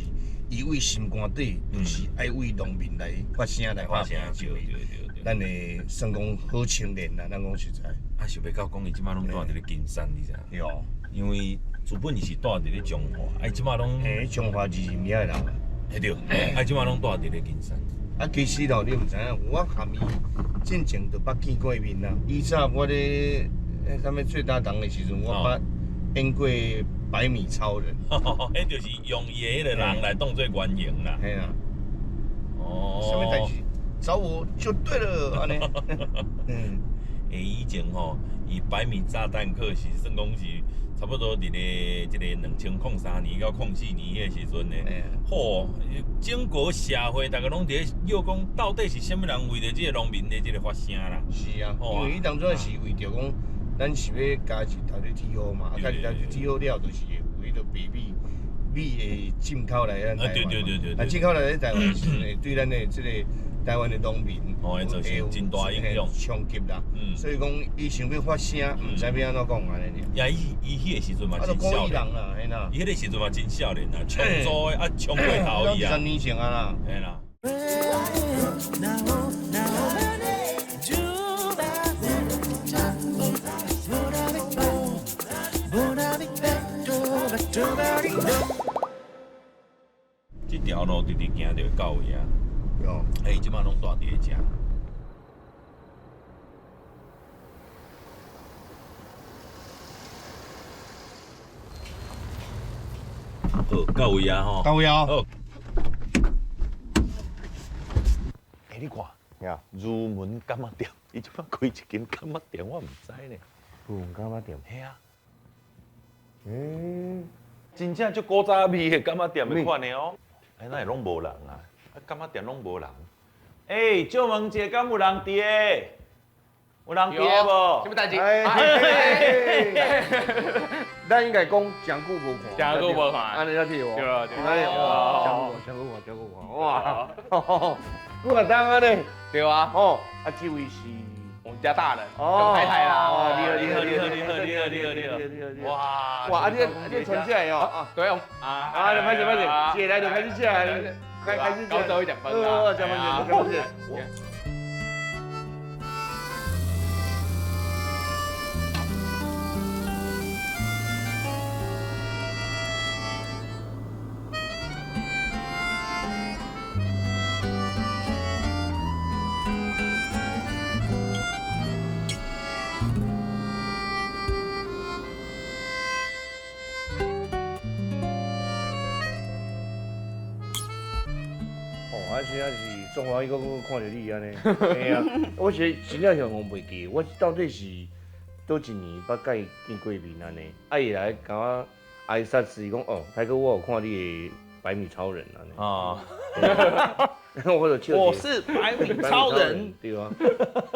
伊为心肝底，就是爱为农民来发声来发声，对对对。咱的算讲好青年啦，咱讲实在。啊，想袂到讲伊这摆拢住伫咧金山，你知影？有。因为自本伊是住伫咧彰化，啊，伊这摆拢。嘿，彰化二林遐的人。嘿对，啊，这摆拢住伫咧金山。啊，其实吼，你毋知影，我含伊进前就捌见过面啦。以前我咧，啥物最大档的时阵，我捌演过百米超人。彼就是用伊的彼个人来当做原型啦。嘿啊。哦。啥物代誌？找我就对了，按呢。嗯。欸，以前吼，伊百米炸弹客是算讲是差不多佇咧這個2003年到04年彼個時陣呢。嚯，整個社會大家攏佇咧叫講，到底是啥物人為著這個農民的這個發聲啦？是啊，因為伊當陣是為著講咱是欲加入 WTO 嘛，啊，加入 WTO 了，就是會有彼个白米，米會進口來咱台灣。對對對對。啊，進口來咱台灣時陣，會對咱的這個台灣的農民，哦，會造成真大影響衝擊啦。所以講，伊想欲發聲，毋知欲按怎講按呢爾。呀，伊伊彼個時陣嘛真少年啦，嘿啦。伊彼個時陣嘛真少年啊，衝組的啊，衝過頭去啊。十年前啊啦。嘿啦。這條路直直行就會到位啊！欸，這擺攏蹛佇咧遮。好，到位啊吼！到位啊！好。欸，你看，如門柑仔店，伊這擺開一間柑仔店，我毋知呢。如門柑仔店。嘿啊。嗯，真正足古早味的柑仔店的款的哦。欸，哪會攏無人啊？啊，柑仔店攏無人。欸，借問一下，敢有人佇的？有人佇的無？什麼代誌？咱應該講真久無看，真久無看，按呢才對無？對對對。真久無看，真久無看，真久無看，哇！幾若冬按呢？對啊。哦，啊，這位是我們家大人，蔣太太啦。哦，你好，你好，你好，你好，你好，你好，你好，你好。哇哇，啊你你传起來哦。對哦。啊，就開始開始，接來就開始吃，開開始高州一點分啊，食飯食飯食。哦，啊，真正是足歡喜，閣閣看著你按呢。嘿啊，我是真正是我袂記，我到底是佗一年捌佮伊見過面按呢？啊，伊來共我挨殺是講哦，泰哥，我有看你的百米超人按呢。哦，我就笑。我是百米超人。對啊。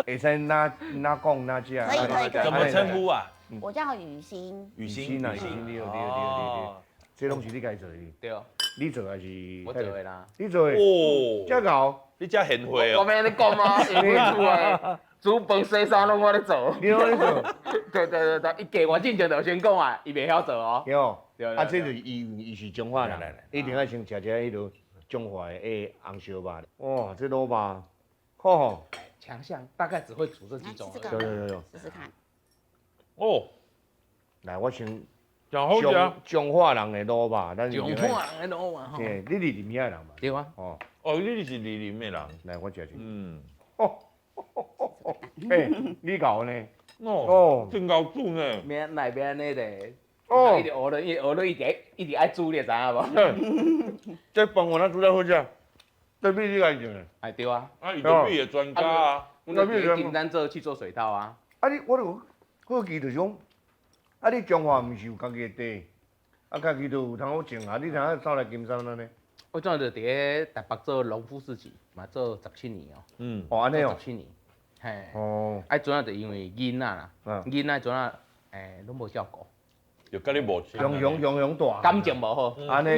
會使哪哪講哪食？可以可以。怎麼稱呼啊？我叫雨欣。雨欣啊，雨欣，你好，你好，你好，你好。這攏是你家做的？對。你做還是？我做的啦。你做的？哦，這𠢕，你這賢惠哦。我免你講啊，因為厝的煮飯洗衫攏我咧做。你攏咧做？對對對對，伊嫁我進前就先講啊，伊袂曉做哦。對。啊，這就是伊，伊是彰化人，一定愛先食這彼落彰化的紅燒肉。哇，這滷肉，好吼。強項大概只會煮這幾種。對對對。試試看。哦，來，我先。真好食，彰化人的滷肉，咱彰化人的滷肉吼。嘿，你是林遐人嘛？對啊。哦，哦，你是蒞林的人。來，我食一。嗯。哦，欸，你𠢕呢？哦，真𠢕煮呢。免內邊那個。哦。一直學落，一直學落，一直一直愛煮，你知影無？這飯我哪煮得好食？這米你家己種的？哎，對啊。啊，伊就米的專家啊。阮佇金山做去做水稻啊。啊，你我就好奇就是講。啊！你彰化毋是有家己的地，啊，家己就有通好種啊！你通走來金山按呢？我怎就佇咧台北做農夫市集，嘛做17年哦。嗯。哦，按呢哦。17年。嘿。哦。啊，阵仔就因為囡仔啦，囡仔陣仔攏無照顧。就佮你無親。雄雄雄雄大。感情無好。按呢。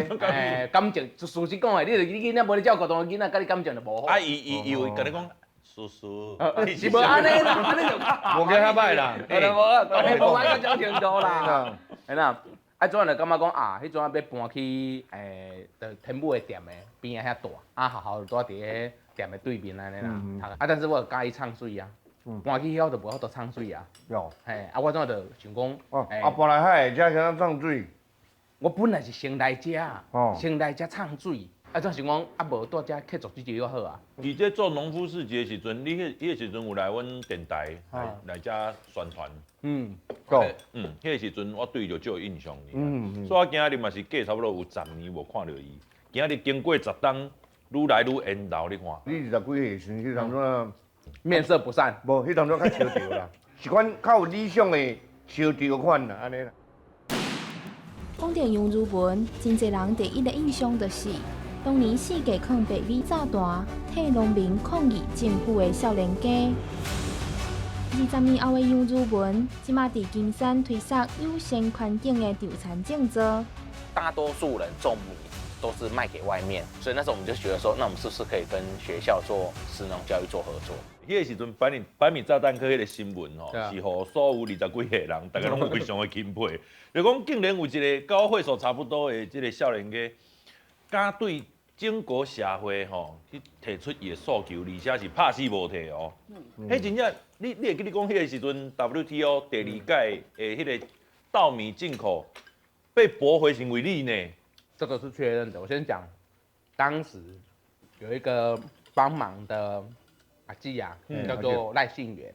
感情，事實講的，你你囡仔無咧照顧，當然囡仔佮你感情就無好。啊，伊伊伊會共你講。叔叔，是無按呢啦，按呢就無計較歹啦，無，按呢無歹到這程度啦，嘿啦，啊，陣就感覺講啊，彼陣仔欲搬去就天母的店的邊仔遐住，啊，學校就住佇咧店的對面按呢啦，啊，但是我佮意唱水啊，搬去遐就無法度唱水啊，嘿，啊，我怎就想講，啊，搬來遐會才通唱水，我本來是先來遮，先來遮唱水。啊，怎想講啊，無蹛遮客族這就好啊。而且做農夫市集的時陣，你彼彼個時陣有來阮電台來遮宣傳。嗯，對。嗯，彼個時陣我對伊就足有印象。嗯。所以我今日嘛是過差不多有10年無看著伊，今日經過10冬，愈來愈緣投，你看。你20幾歲的時陣，彼當陣面色不善。無，彼當陣較蕭條啦，是款較有理想的蕭條款啦，按呢啦。講著楊如文，真濟人第一个印象就是。當年四界抗白米炸彈，替農民抗議政府的少年家。20年後的楊如文，這馬佇金山推捒友善環境的稻田種作。大多數人種米都是賣給外面，所以那時候我們就覺得說，那我們是不是可以跟學校做食農教育做合作？彼個時陣百米炸彈客彼個新聞吼，是予所有20幾歲人，大家攏非常的欽佩。就講竟然有一個佮我歲數差不多的這個少年家，敢對整個社會吼去提出伊的訴求，而且是拍死無退哦。彼真正，你會記得講彼個時陣 WTO 第二屆的彼個稻米進口被駁回是因為你呢？這個是確認的。我先講，當時有一個幫忙的阿姊啊，叫做賴信元，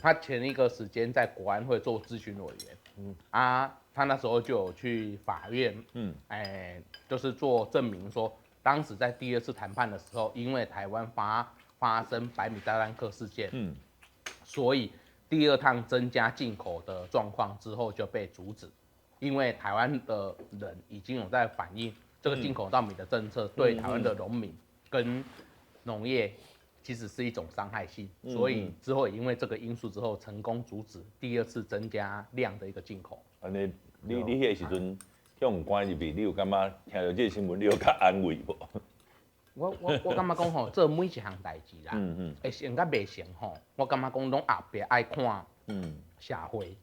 他前一個時間在國安會做諮詢委員，啊，他那時候就有去法院，就是做證明說，當時在第二次談判的時候，因為台灣發生百米炸彈客事件，所以第二趟增加進口的狀況之後就被阻止，因為台灣的人已經有在反映這個進口稻米的政策對台灣的農民跟農業其實是一種傷害性，所以之後也因為這個因素之後成功阻止第二次增加量的一個進口。按呢，你彼個時陣予關入去，你有感覺聽著這個新聞，你有較安慰無？我感覺講吼，做每一項代誌啦，會成佮袂成吼，我感覺講攏後壁愛看社會，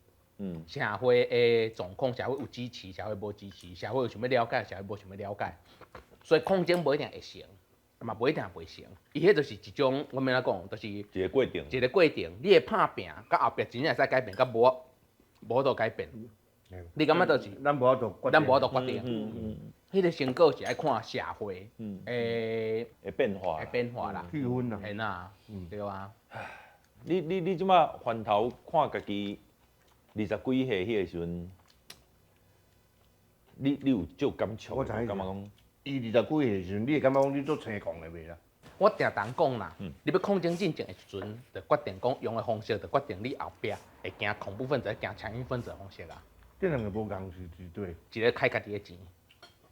社會的狀況，社會有支持，社會無支持，社會有想欲了解，社會無想欲了解，所以抗爭無一定會成，嘛無一定袂成。伊彼就是一種，我欲按怎講，就是一個過程，一個過程。你的拍拚，佮後壁真正會使改變，佮無法度改變。你感覺就是咱無法度，咱無法度決定。彼個成果是愛看社會的變化，的變化啦，氣氛啦，嘿啦，對啊。你這擺回頭看家己20幾歲彼個時陣，你有足感觸？我知影感覺講，伊20幾歲時陣，你會感覺講你足青狂的袂啦？我定定講啦，你欲抗爭進前的時陣，就決定講用的方式，就決定你後壁會行恐怖分子、行強硬分子的方式啊。這兩個無仝是對。一個開家己的錢，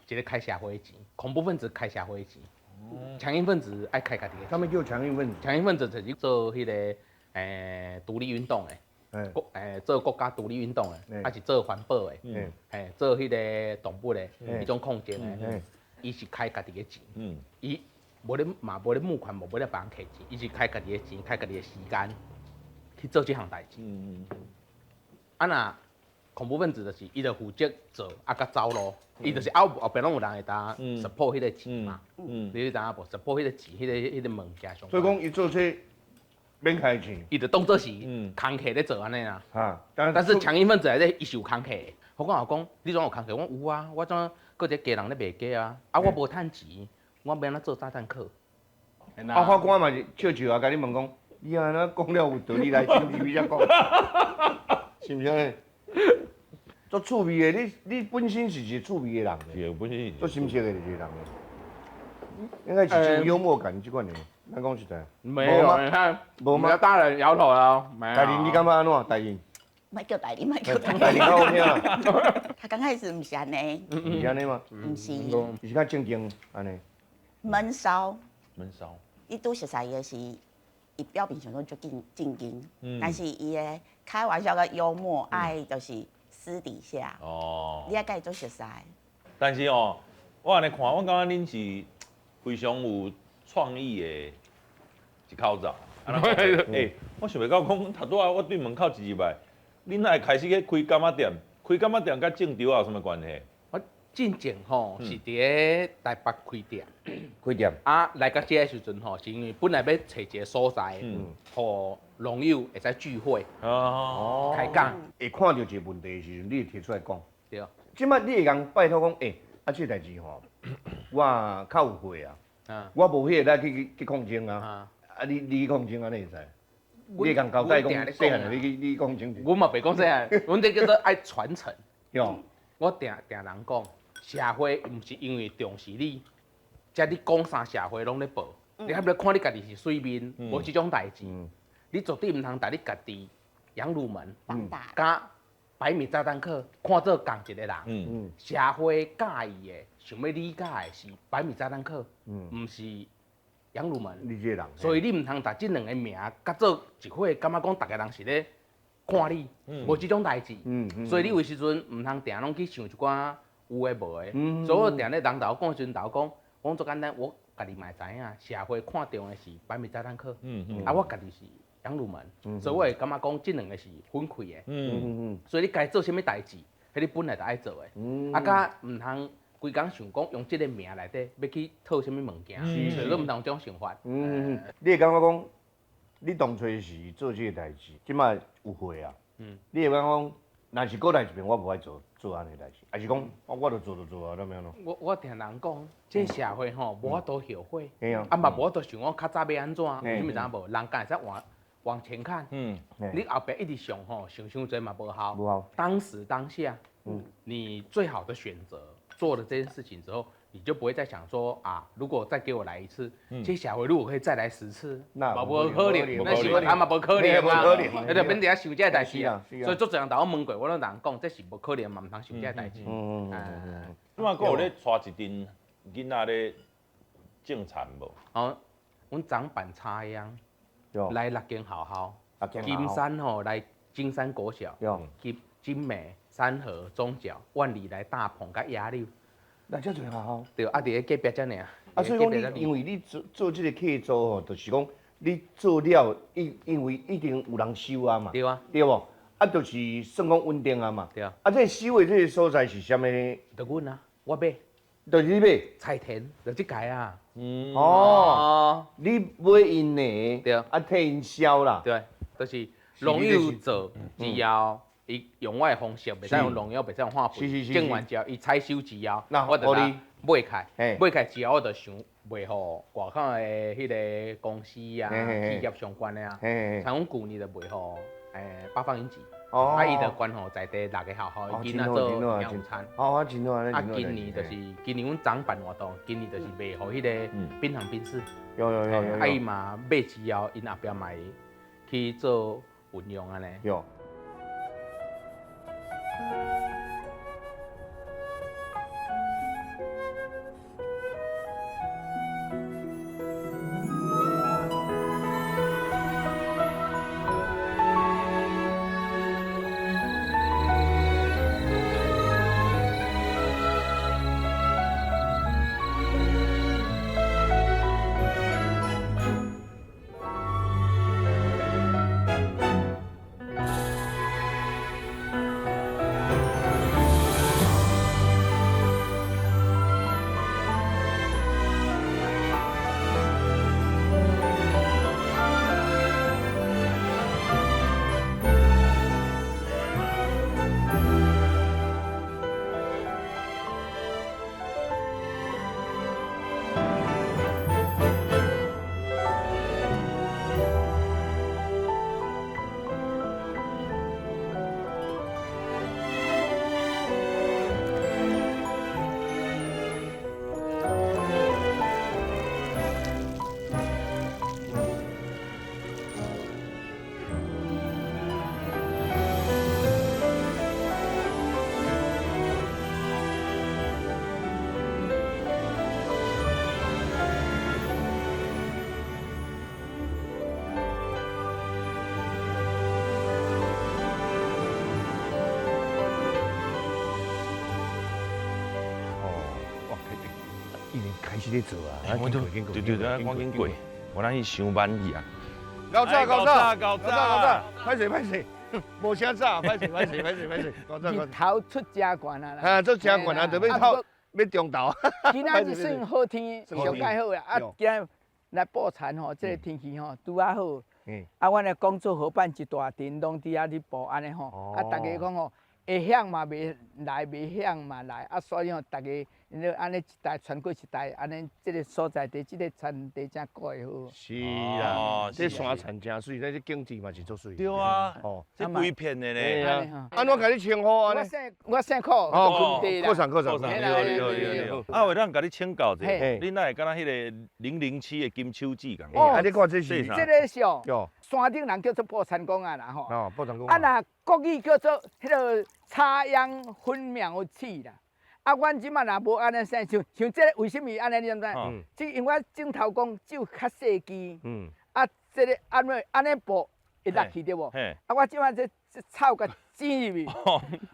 一個開社會的錢。恐怖分子開社會的錢，強硬分子愛開家己的錢。啥物叫強硬分子？強硬分子就是做彼個獨立運動的，做國家獨立運動的，還是做環保的，做彼個動物的，彼種抗爭的，伊是開家己的錢，伊無咧嘛無咧募款，無咧別人摕錢，伊是開家己的錢，開家己的時間去做這項代誌。啊若恐怖分子就是伊就負責做啊，佮走路，伊就是後後壁攏有人會當 support 彼個錢嘛，你知影無？support 彼個錢，彼個物件上。所以講，伊做這免開錢，伊就當做是工課咧做按呢啦。但是強硬分子內底伊是有工課的。我講講，你怎有工課？我有啊，我怎閣一個家人咧賣雞啊？啊，我無趁錢，我欲按怎做炸彈客？啊，法官嘛是笑笑啊，共你問講，你按怎講了有道理來，親自才講，是毋是按呢？足趣味的，你本身是一個趣味的人，是，本身足心色的一個人，應該是真幽默感這款的。咱講實在，沒有，你看，無嗎？大人搖頭了，沒有。大人，你感覺按怎？大人，莫叫大人，莫叫大人。大人較好聽啊。他剛開始毋是按呢，毋是按呢嗎？毋是，是較正經按呢。悶騷。悶騷。你拄熟似伊的時，伊表面上攏足正經，但是伊的開玩笑佮幽默，愛就是私底下。哦。你愛佮伊做熟似。但是哦，我按呢看，我感覺恁是非常有創意的一口罩。欸，我想袂到講，頭拄仔我對門口一入來，恁哪會開始去開柑仔店？開柑仔店佮種稻有啥物關係？我進前吼是佇咧台北開店，開店啊，來到這个時陣吼，是因為本來欲揣一個所在，予農友會使聚會，哦，開講。會看著一個問題的時陣，你會提出來講。對。這擺你會共拜託講，欸，啊，這個代誌吼，我較有歲啊，我無彼個力去抗爭啊。啊，你去抗爭按呢會使？你會共交代講，細漢你去抗爭。阮嘛袂講細漢，阮這叫做愛傳承。對。我定定人講，社會毋是因為重視你，才你講啥社會攏咧報。你還欲看你家己是媠面，無這種代誌。你絕對毋通共你家己楊汝門，佮百米炸彈客看做仝一個人。社會佮意的，想欲理解的是百米炸彈客，毋是杨汝门。你这个人。所以你毋通把这两个名佮做一伙，感觉讲逐个人是咧看你，无这种代志。所以你有时阵毋通定拢去想一寡有的无的。所以我定咧人头讲时阵，头讲，我讲足简单，我家己嘛会知影，社会看重的是百米炸弹客，啊，我家己是杨汝门，所以我会感觉讲这两个是分开的。所以你该做啥物代志，彼你本来就爱做的。啊，佮毋通规工想讲用这个名内底欲去讨啥物物件，所以你毋通有这种想法。你会感觉讲，你当初是做这个代志，这摆有悔啊？你会感觉讲，若是阁来一遍，我无爱做做按呢代志，还是讲我就做就做啊，怎么样咯？我听人讲，这社会吼无法度后悔，啊嘛无法度想讲较早欲按怎，你毋知影无？人敢会使往往前看，你后壁一直想吼，想伤济嘛无效。无效。当时当下，你最好的选择做了这件事情之后，你就不会再想说啊，如果再给我来一次，这社会如果可以再来10次，那无可能，那是啊嘛无可能啊，那就免伫遐想这个代志啊。所以足济人头问过，我拢人讲，这是无可能嘛，毋通想这个代志。你嘛阁有咧带一阵囡仔咧种田无？哦，阮长板插秧，来6间学校，金山吼来金山国小，金金美、三和、中角、万里来大鹏佮野柳。来遮济学校。对，啊，伫咧隔壁遮尔。啊，所以讲你，因为你做做这个客座吼，就是讲你做了，因为一定有人收啊嘛。对啊。对无？啊，就是算讲稳定啊嘛。对啊。啊，这收的这个所在是啥物？就阮啊，我买。就是你买。菜田，就这个啊。哦。你买𪜶的。对。啊，替𪜶销啦。对，就是农友做之后。伊用我的方式，袂使用农药，袂使用化肥。种完之后，伊采收之后，我就来买起来。买起来之后，我就想卖予外口的彼个公司啊，企业相关的啊。像阮旧年就卖予八方云集，啊，伊就关予在地6个学校的囡仔做营养午餐。哦，真好。啊，今年就是今年阮长办活动，今年就是卖予彼个槟榔冰室。有。啊，伊嘛买之后，𪜶后壁嘛会去做运用按呢。有。开始咧做啊！对对对，赶紧过，无咱去上班去啊！够早够早够早够早，歹势歹势，无啥早，歹势歹势歹势歹势，够早够早。日头出真悬啊！啊，出真悬啊，就欲透，欲中昼。今仔日算好天，上盖好啦。啊，今日来布田吼，这个天气吼拄仔好。啊，阮的工作伙伴一大阵拢伫遐咧布按呢吼。啊，逐家讲吼，会晓嘛袂来，袂晓嘛来。啊，所以吼，逐家。你按呢一代传过一代，按呢这个所在地，这个田地才过会好。是啊，这山田真媠，这景致嘛是足媠。对啊，哦，这规片的呢。按怎共你称呼按呢？我姓柯，哦，柯上柯上。对对对。啊，有咱共你请教一下，你哪会敢若彼个007的金手指仝？哦，啊，你看这是这个是哦，山顶人叫做破田公啊啦吼。哦，破田公。啊，若国语叫做彼个插秧分苗器啦。啊，阮這馬若無按呢生，像像這個為什麼按呢？你知毋知？這因為我鏡頭講只有較細枝，啊，這個按呢按呢布會落去對無？啊，我這馬這這草共剪入去，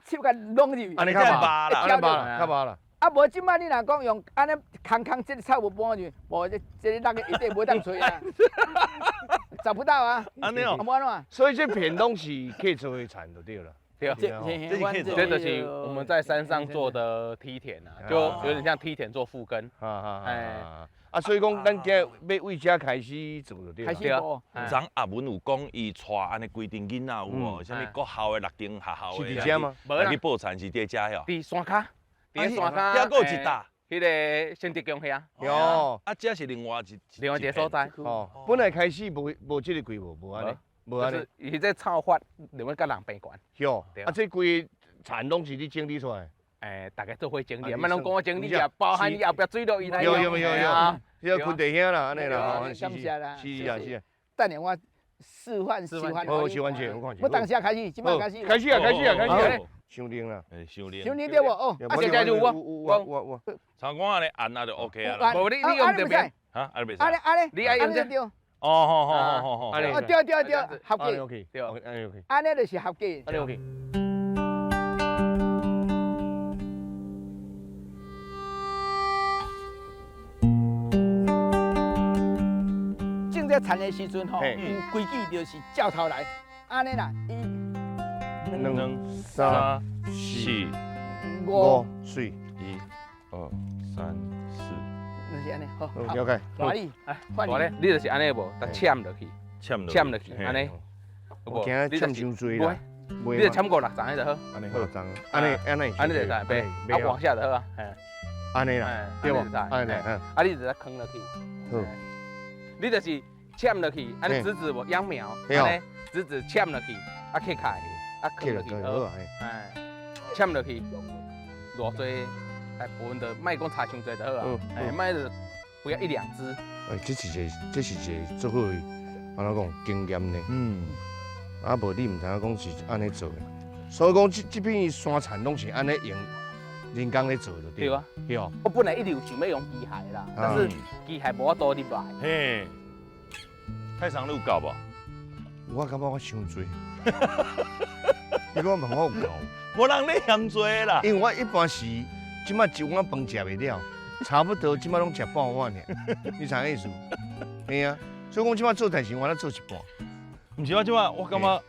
手共弄入去，按呢較麻啦，較麻啦，較麻啦。啊，無這馬你若講用按呢空空這個草無搬入去，無這這個落去一定無當揣啊，找不到啊。按呢哦，無按怎？所以這片攏是客做的田就對啦。對，這就是我們在山上做的梯田啊，就有點像梯田做復耕。哎，啊，所以講，咱今日欲為遮開始做就對啦。開始做。昨阿文有講，伊帶按呢規陣囡仔有無？啥物國校的六間學校的，是佇遮嗎？來去報田是佇遮喲。佇山跤，佇山跤。遐閣有一搭。彼個新德宮遐。哦。啊，這是另外一另外一個所在。哦。本來開始無無這個規模，無按呢。無按呢，伊這草法，另外佮人平懸。哟，啊，這規田攏是你整理出來？欸，大家做伙整理，莫攏講我整理啊，包含伊後壁水落伊來。有有有有，這個坤弟兄啦，按呢啦，感謝啦。是啊是啊。等下我示範示範。好，示範者，我看。我當時開始，這擺開始。開始啊，開始啊，開始。傷冷啦。傷冷。傷冷對無？哦，啊，現在就有有有有有。像我按呢按啊就 OK 啊。無你你用這邊。哈，按呢袂使。按呢按呢，你愛用這。哦，好好好好，哦，對對對，合計，對，按呢就是合計。按呢 OK。種這田的時陣吼，有規矩就是照頭來，按呢啦，一、兩、三、四、五、四，一、二、三、四。就是按呢，好，了解。換你，換你，你就是按呢無，就嵌落去，嵌落去，按呢。我驚嵌傷濟啦，你就嵌五六層就好。按呢，五六層，按呢，按呢，按呢就會使，袂，啊往下就好啊。按呢啦，對無？按呢，啊你就來囥落去。好。你就是嵌落去，按呢直直無秧苗，按呢直直嵌落去，啊切開，啊囥落去，好。哎，嵌落去，偌濟。大部分就莫講插傷濟就好啊，哎，莫就不要一兩支。哎，這是一個，這是一個足好的，按怎講經驗呢？嗯。啊，無你毋知影講是按呢做的，所以講這這片山田攏是按呢用人工咧做就對。對啊。對哦。我本來一直有想欲用機械啦，但是機械無法度入來。嘿。太上你有夠無？我感覺我傷濟。你講問我有夠？無人咧嫌濟啦。因為我一般是。這擺一碗飯食袂了，差不多這擺攏食半碗爾，你知影意思？嘿啊，所以講這擺做代誌，我才做一半。毋是我這擺，我感覺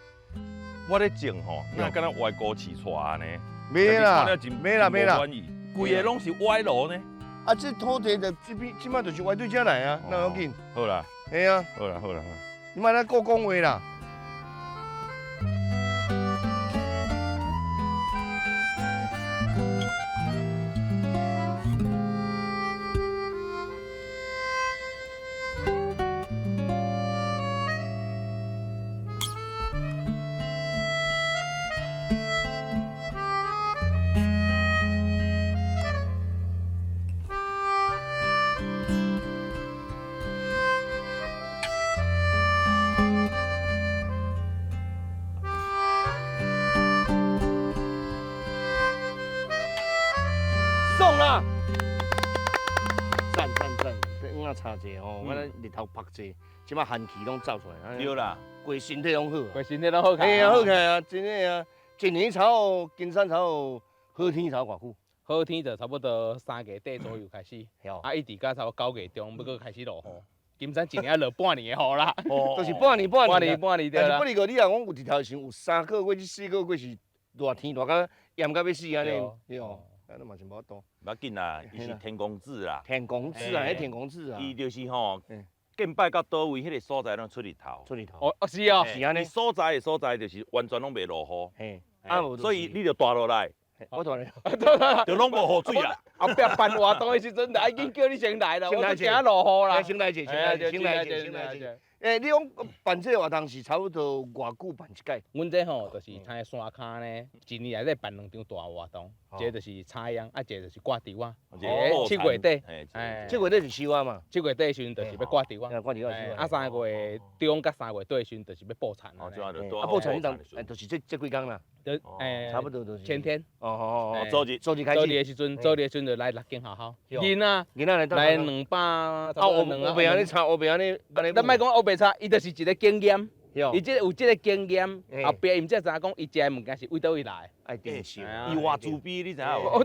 我咧種吼，那敢若歪孤飼帶按呢？袂啦，袂啦，袂啦，規个攏是歪路呢。啊，這土地就這邊，這擺就是歪對這來啊，那要緊。好啦。嘿啊。好啦，好啦，好啦。你莫來閣講話啦。爽啦！赞赞赞！这黄仔插者吼，我咧日头曝者，这马寒气拢走出来。对啦，规身体拢好。规身体拢好。嘿啊，好起来啊，真的啊！一年差金山差好天差偌久？好天就差不多3月底左右开始，啊，一直到差不多9月中，欲阁开始落雨。金山一年爱落半年的雨啦，就是半年半年，半年半年对啦。但是不过你若讲有日头的时阵，有3个月至4个月是热天热到炎到欲死按呢，对哦。啊，嘛是无法度。无要紧啦，伊是天公子啦。天公子啊，彼天公子啊。伊就是吼，见摆到佗位，彼个所在拢出日头。出日头。哦哦是哦，是按呢。所在的所在就是完全拢袂落雨。嘿。啊，所以你就带落来。我带落来。就拢无雨水啦。後壁辦活動的時陣，就愛緊叫你先來啦，我都驚落雨啦。先來者，先來者，先來者，先來者。欸，你講辦這個活動是差不多偌久辦一屆？阮這吼就是參山跤呢，一年內底辦兩場大活動，一個就是插秧，啊一個就是掛稻仔。7月底，7月底是收啊嘛。7月底的時陣就是欲掛稻仔。掛稻仔。啊，3月中佮3月底的時陣就是欲布田。啊，布田彼當，就是這幾工啦。差不多就是。前天。哦哦哦，昨日，昨日開始。昨日的時陣，昨日的時陣就來六間學校。囡仔，囡仔來來200。啊，我袂曉你插，我袂曉你。咱莫講烏白插，伊就是一個經驗。伊這有這個經驗，後壁伊才知影講伊食的物件是為佗位來。愛珍惜。伊偌自卑，你知影無？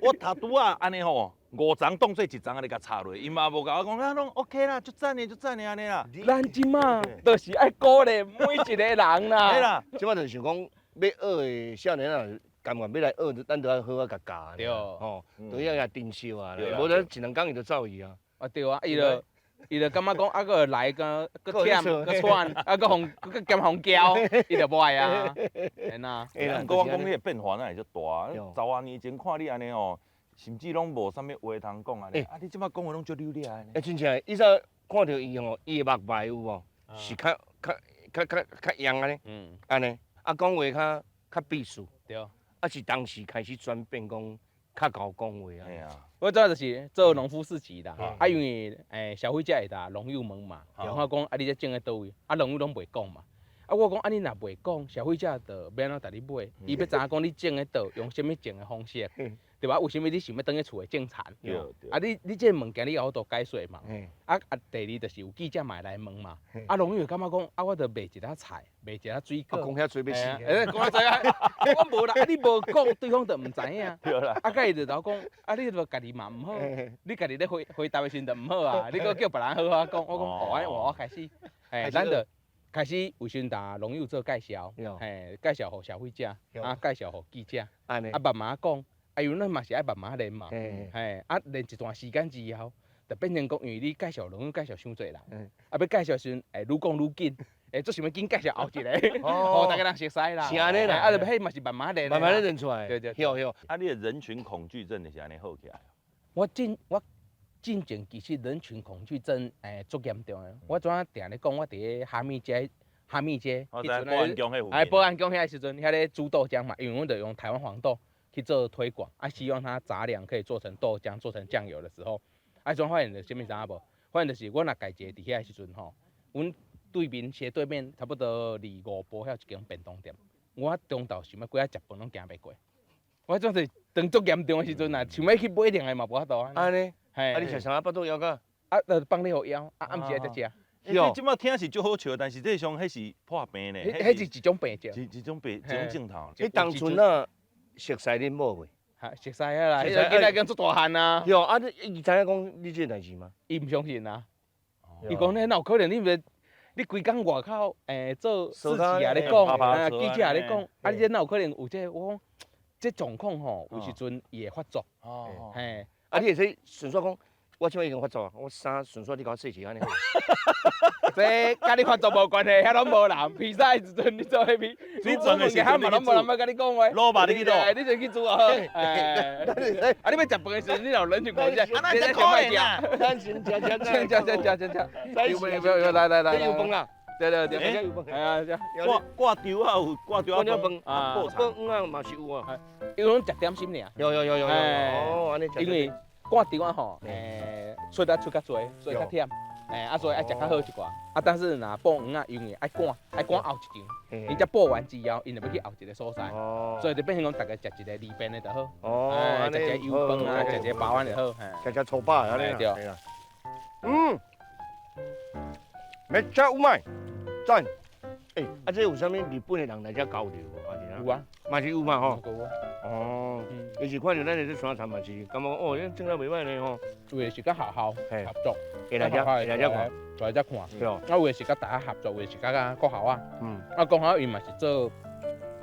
我頭拄仔按呢吼，5層當做1層按呢共插落，伊嘛無共我講，啊攏 OK 啦，足讚的，足讚的按呢啦。咱這馬就是愛鼓勵每一個人啦。嘿啦，這馬就是想講，欲學的少年仔，甘願欲來學，咱都愛好好共教。對。吼，都要共珍惜啊，無咱一兩工伊就走去啊。啊對啊，伊就。伊就感覺講啊，閣來個閣忝閣喘，啊閣予閣兼予教，伊就無愛啊。嘿啦。毋過我講你的變化哪會遮大？十外年前看你按呢吼，甚至攏無啥物話通講按呢。啊，你這擺講話攏足溜掠的呢。欸，真正，以前看著伊吼，伊的目眉有無？是較較較較較掗按呢？按呢，啊，講話較較避暑。對。啊，是當時開始轉變，講較𠢕講話啊。我主要就是做農夫市集啦，啊，因為消費者會共農友問嘛，電話講啊，你這種佇佗位，啊，農友攏袂講嘛，啊，我講啊，你若袂講，消費者就欲按怎共你買？伊欲知影講你種佇佗，用啥物種的方式，對吧？為啥物你想欲轉去厝內種田？啊，你這個物件你有法度解說嘛？啊啊，第二就是有記者嘛會來問嘛，啊，農友感覺講啊，我著賣一寡菜，賣一寡水果，講遐濟欲死，講遐濟啊，我無啦，啊，你無講，對方就毋知影。啊，佮伊就頭講，啊，你著家己嘛毋好，你家己咧回回答的時陣就毋好啊，你閣叫別人好好講，我講哦，按呢換我開始，咱就開始有時陣共農友做介紹，介紹予消費者，啊，介紹予記者，啊，慢慢講。啊，因為咱嘛是愛慢慢練嘛，嘿，啊，練一段時間之後，就變成講，因為你介紹攏介紹傷濟人，啊，欲介紹時陣會愈講愈緊，會足想欲緊介紹後一個，予逐家人熟似啦。是按呢啦，啊，就彼嘛是慢慢練，慢慢練出來。對對對。啊，你的人群恐懼症就是按呢好起來。我進前其實人群恐懼症足嚴重的，我怎啊定咧講，我佇咧哈密街，哈密街，彼陣保安宮彼，哎，保安宮遐時陣，遐咧煮豆漿嘛，因為阮就用台灣黃豆。去做推廣，啊，希望它雜糧可以做成豆漿、做成醬油的時候，啊，怎發現著啥物知影無？發現就是阮若家一个佇遐的時陣吼，阮對面斜對面差不多離5步遐有一間便當店，我中晝想欲過遐食飯攏行袂過。我總是當足嚴重的時陣啊，想欲去買兩个嘛無法度啊。按呢？嘿，啊，你食啥？腹肚枵甲？啊，就放咧予枵，啊，暗時才食。你這擺聽是足好笑，但是這上彼是破病呢。彼是一種病症。一種病，一種症頭。彼當陣啊。熟似恁某未？哈，熟似啊啦，彼个囡仔已經足大漢啊。對，啊，你伊知影講你這個代誌嗎？伊毋相信啊。伊講你哪有可能？你毋是你規工外口做市集也咧講，啊記者也咧講，啊你這哪有可能有這個？我講這狀況吼，有時陣伊會發作。哦。嘿，啊你會使順紲講。我這擺已經發作啊！我衫順紲你共我洗一下按呢。這佮你發作無關係，遐攏無人。披薩的時陣你做彼批，你煮物件嘛攏無人欲佮你講話。卤肉你去卤，你就去煮就好。啊，你欲食飯的時陣，你若忍住講者，啊，那真可憐啊！咱先食食食食食食食。有有來來來，有飯啦。對對對，有飯。哎呀，掛掛吊啊有掛吊啊飯啊，煲魚仔嘛是有啊。伊攏食點心爾。有有有有有。哦，按呢。因為。掛吊仔吼，出力出較濟，所以較忝，啊，所以愛食較好一寡。啊，但是若捕魚仔，因為愛趕，愛趕後一場，𪜶才捕完之後，𪜶就欲去後一個所在，所以就變成講，逐家食一个離邊的就好。哦，食一個油飯啊，食一個包丸就好。食食粗飽按呢。對。嗯，めっちゃうまい，讚。欸，啊，這有啥物日本的人來遮交流無？有啊，嘛是有嘛吼。哦，伊是看著咱的這山田嘛是，感覺哦，這種得袂䆀呢吼。有的是佮學校合作，會來遮，會來遮看，來遮看。對。啊，有的是佮大學合作，有的是佮佮國校啊。啊，國校伊嘛是做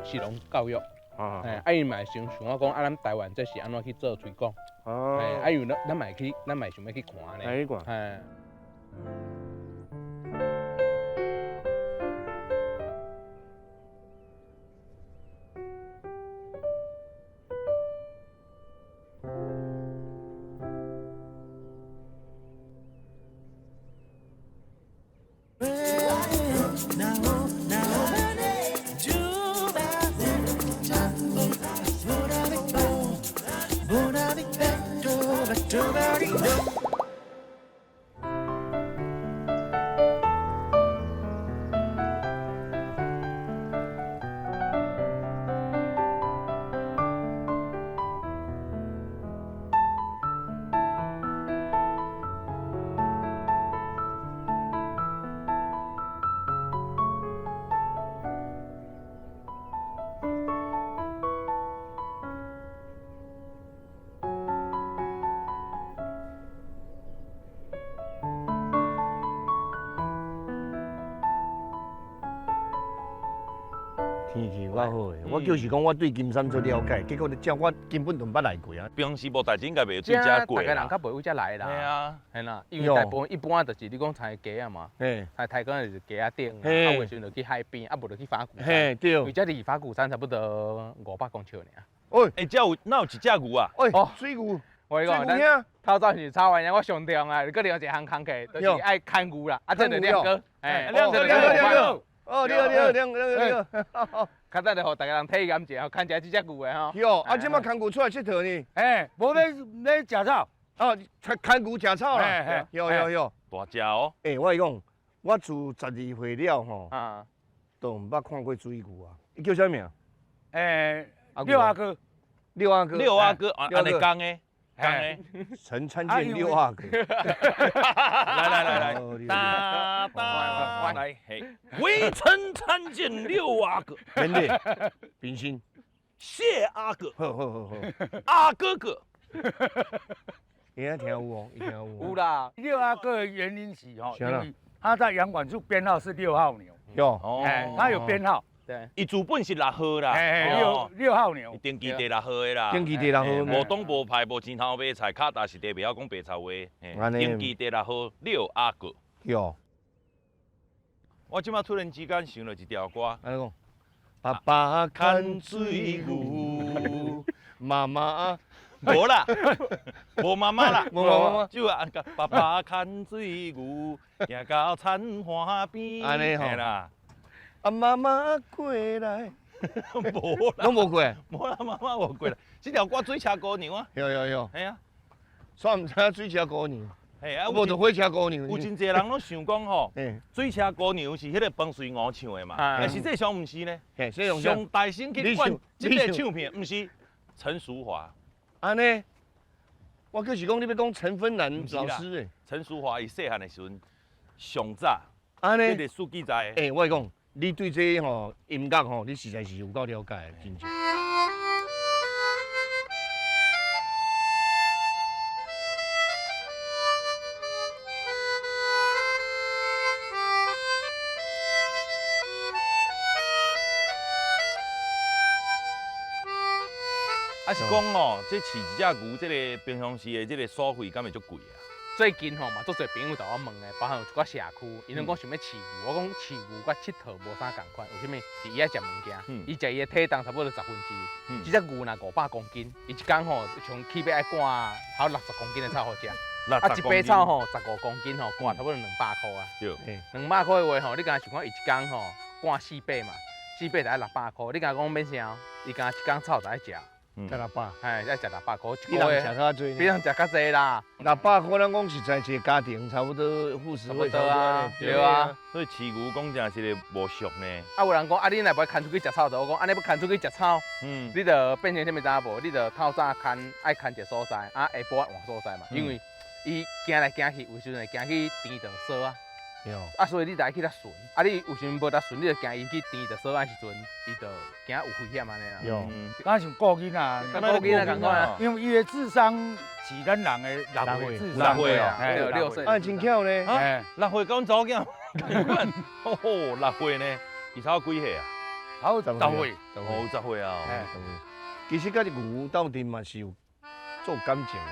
食農教育。啊。啊，伊嘛會想想我講啊，咱台灣這是按怎去做推廣？哦。啊，因為咱咱嘛會去，咱嘛會想欲去看呢。去看。嘿。天气较好的，我就是讲我对金山做了解，结果你这我根本就毋捌来过啊。平时无代志应该袂对遮过。大家人较袂为遮来啦。系啊，嘿啦，因为大部分一般就是你讲采鸡仔嘛，采台江就是鸡仔顶，啊有时阵就去海边，啊无就去法鼓山。嘿，对。因为遮离法鼓山差不多500公尺尔。喂，欸，遮有哪有一只牛啊？喂，水牛。我跟你讲，咱透早时草原，我上重啊，阁另一项工课，就是爱牵牛啦。啊，这就亮哥，哎，亮哥，亮哥，亮哥。哦，你好，你好，亮哥，你好。较早就予大家人体验一下，牵一下这只牛的吼。哟，啊，这马牵牛出来𨑨迌呢？哎，无咧咧食草。哦，牵牛食草啦。有有有。大只哦。欸，我跟你讲，我自12岁了吼，都毋捌看过水牛啊。伊叫啥名？欸，六阿哥。六阿哥。六阿哥，按呢讲的。讲的。陈参见六阿哥。来来来来，哒哒来，嘿，微臣参见六阿哥。免礼，平身。谢阿哥。好好好好。阿哥哥。伊听有哦，伊听有。有啦，六阿哥的原因是吼，因为他在阳管处编号是6号牛。有。哎，他有编号。对，伊主本是6号啦，六号牛，登记第6号的啦，登记第6号，无党无派无钱头买菜，卡达是地袂晓讲白贼话，登记第6号六阿哥。有。我这马突然之间想了一条歌，按怎讲？爸爸牵水牛，妈妈无啦，无妈妈啦，无妈妈，就按爸爸牵水牛，行到田花边，按呢吼啦。啊，妈妈过来，无啦，拢无过，无啦，妈妈无过来。这条歌水车姑娘啊，有有有，嘿啊，煞毋知影水车姑娘，嘿啊，无就火车姑娘。有真济人拢想讲吼，水车姑娘是彼个彭瑞娥唱的嘛，但实际上毋是呢。上大声去管这个唱片，毋是陈淑桦。按呢，我就是讲你欲讲陈芬兰老师的。陈淑桦伊细汉的时阵上早，按呢，这个书记在。欸，我讲。你对这吼音乐吼，你实在是有够了解，真正。啊是讲哦，这饲一只牛，这个平常时的这个所费敢会足贵啊？最近吼嘛，足济朋友共我问的，包含有一寡社区，𪜶拢讲想欲饲牛，我讲饲牛佮𨑨迌无啥仝款，为啥物？是伊爱食物件，伊食伊的体重差不多1/10，这只牛若500公斤，伊一工吼像起码爱赶好60公斤的草予食，啊一百草吼15公斤吼，赶差不多200箍啊。对，200箍的话吼，你敢想看伊一工吼赶4百嘛，4百就爱600箍，你敢讲免啥？伊敢一工草就爱食。食600，哎，爱食600箍，比人食较济，比人食较济啦。600箍，咱讲实在一个家庭差不多副食会差不多啊，对啊。所以饲牛讲真是个无俗呢。啊，有人讲啊，你若欲牵出去食草，我讲按呢欲牵出去食草，你就变成啥物知影无？你就透早牵，爱牵一个所在，啊下晡爱换所在嘛，因为伊行来行去，有时阵会行去甜就锁啊。啊，所以你就爱去较顺，啊，你有时阵无得顺，你就惊伊去甜就锁的时阵，伊就惊有危险按呢啦。有，敢像顾囡仔，顾囡仔仝款啊，因为伊的智商是咱人的6岁智商， 6岁哦，6岁。啊，真巧呢，啊，6岁佮阮查某囝仝款，哦，6岁呢，伊才几岁啊？好，10岁，哦，10岁啊。其实佮这牛斗阵嘛是有做感情的。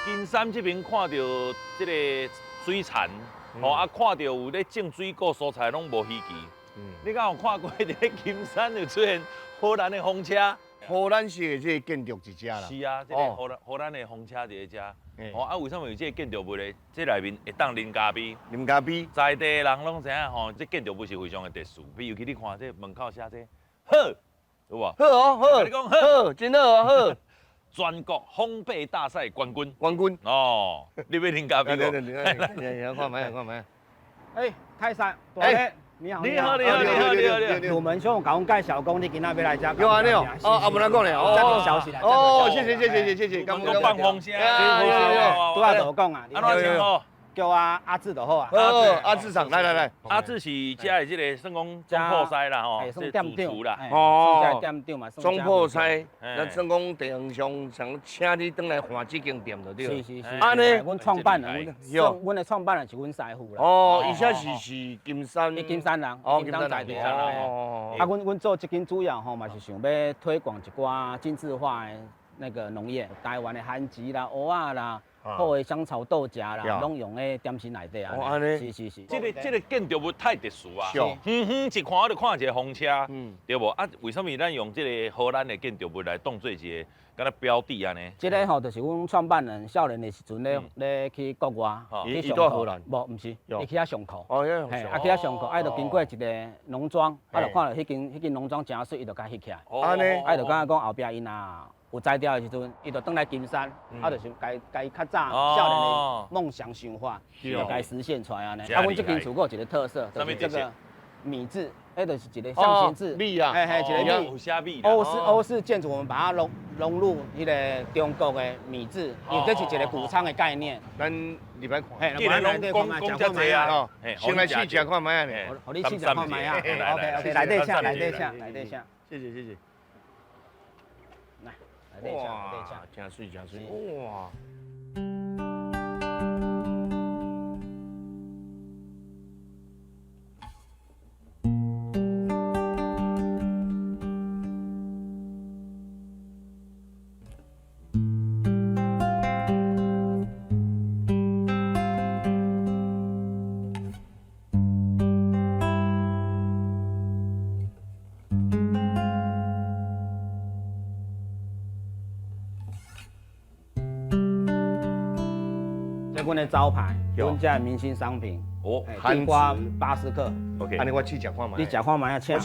金山這邊看到這個水田，吼啊，看到有咧種水果蔬菜攏無稀奇。你敢有看過佇咧金山有出現荷蘭的風車？荷蘭式的這個建築佇遮啦。是啊，這個荷蘭的風車佇咧遮。哦啊，為什麼有這個建築物咧？這內面會當啉咖啡。啉咖啡。在地的人攏知影吼，這建築物是非常的特殊。比如去你看這門口寫這好，有無？好哦，好。你講好，真好哦，好。全國烘焙大賽冠軍。冠軍。哦，你欲啉咖啡無？來來，看覓，看覓。哎，泰山，哎。你好，你好，你好，你好，你好，你好。我們兄，共阮介紹講，你今仔欲來遮。有啊，你好。哦，阿無人講咧。哦，消息來。哦，謝謝，謝謝，謝謝。剛剛放風聲。拄仔就講啊。按怎稱呼？叫我阿志就好啊。哦，阿志長，來來來。阿志是遮的這個算講總鋪師啦吼，算店長啦。哦。店長嘛。總鋪師，咱算講地方上想請你轉來看這間店就對。是是是。按呢，阮創辦人，阮的創辦人是阮師傅啦。哦，伊這是金山。伊金山人。哦，金山人。哦。啊，阮做這間主要吼嘛是想欲推廣一寡精緻化的那個農業，台灣的番薯啦、蚵仔啦。好的香草豆莢啦，攏用咧點心內底啊。是是是。這個建築物太特殊啊！遠遠一看我就看一個風車，對無？啊，為什麼咱用這個荷蘭的建築物來當做一個敢若標的按呢？這個吼，就是阮創辦人少年的時陣咧去國外去上課。無，毋是，伊去遐上課。哦，啊去遐上課，啊就經過一個農莊，啊就看著彼間農莊誠媠，伊就共翕起來。按呢？啊就感覺講後壁𪜶啊。有才調的時陣，伊就轉來金山，啊，就是共伊較早少年的夢想想法，就共伊實現出來按呢。啊，阮這間厝閣有一個特色，就是這個米字，彼就是一個象形字，米啊，嘿嘿，一個米。歐式建築，我們把它融入彼個中國的米字，因為這是一個穀倉的概念。咱入來看，既然攏講講遮濟啊，先來試食看覓仔呢？予你試食看覓仔。OK OK，內底請，內底請，內底請。謝謝謝謝。哇，真媠真媠，哇！這阮的招牌，阮遮的明星商品。哦，地瓜80克。 OK，按呢我試食看覓。你食看覓啊？請。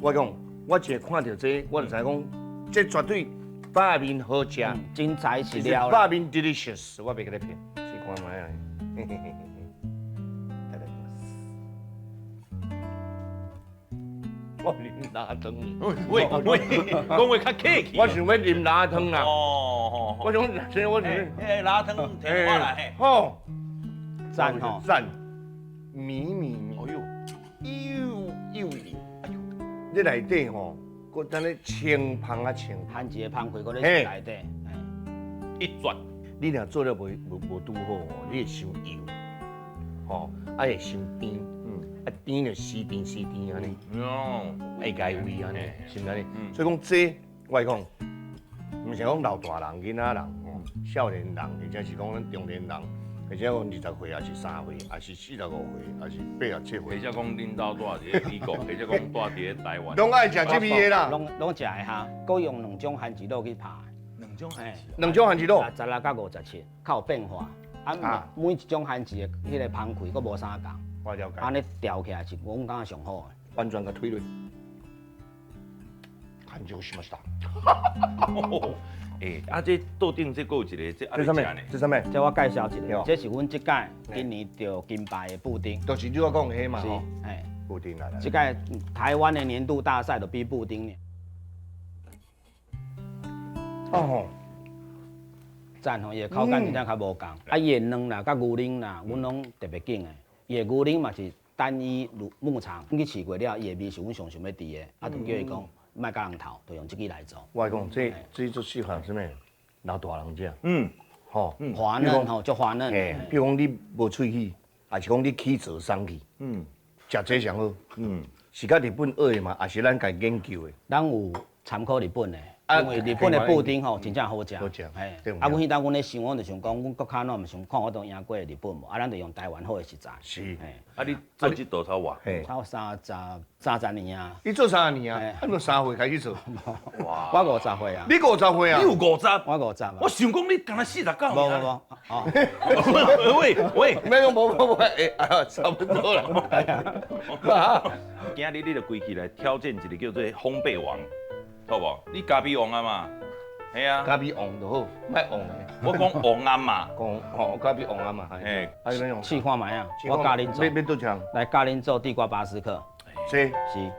我講，我一看著這，我就知講，這絕對肉麵好食。真材實料。肉麵 delicious，我袂共你騙。試看覓啊？嘿嘿嘿嘿。我啉辣湯。喂喂，講話較客氣。我想欲啉辣湯啦。哦。我想，我想。欸，辣湯提我來嘿。好。讚吼。讚。米米米。哎呦。呦呦。哎呦。你內底吼，閣等咧清芳啊清。番薯的芳氣閣咧內底。一轉。你若做了無拄好吼，你會傷油。吼，啊會傷甜。啊甜就死甜死甜按呢，會解胃按呢，是毋是按呢？所以講這，我講，毋是講老大人、囡仔人、少年人，或者是講咱中年人，或者講20歲，抑是30歲，抑是45歲，抑是87歲。或者講恁兜住佇咧美國，或者講住佇咧台灣，攏愛食這味的啦。攏食會哈，閣用兩種番薯露去拍。兩種番薯。兩種番薯露。16佮57，較有變化。啊，每一種番薯的彼個芳氣閣無相仝。我了解。按呢調起來是，阮感覺上好的。完全共推落。感動しました。欸，啊，這桌頂這閣有一個，這按怎食呢？這啥物？這我介紹一下，這是阮這屆今年得金牌的布丁。就是你我講的彼嘛。是，嘿。布丁來來。這屆台灣的年度大賽就比布丁。哦。讚吼，伊的口感真正較無仝。啊，伊的卵啦、佮牛奶啦，阮攏特別揀的。伊的牛奶嘛是單一牧場，阮去試過了，伊的味是阮上想欲挃的，啊，就叫伊講莫共人頭，就用這支來做。我講這足適合啥物？老大人食。吼，滑嫩吼，足滑嫩。嘿，比如講你無喙齒，抑是講你齒槽鬆去，食這上好。是佮日本學的嘛，抑是咱家己研究的？咱有參考日本的，因為日本的布丁吼，真正好食。好食。嘿，啊，阮彼當阮咧想，阮就想講，阮國較咱毋想看我都贏過日本無，啊，咱就用台灣好的食材。是。啊，你做這道差偌？差30年啊。你做三十年啊？啊，你3歲開始做？哇！我50歲啊。你50歲啊？你有50？我50。我想講你敢若49。無無無。哦。喂喂，沒有無無無，哎，差不多啦。今日你就規氣來挑戰一個叫做烘焙王。好無？你咖啡王啊嘛？係啊，咖啡王就好，莫王的。我講王啊嘛，講吼，咖啡王啊嘛。嘿，啊，你欲用？試看覓啊？我教恁做。欲做啥？來教恁做地瓜巴斯克。是。是。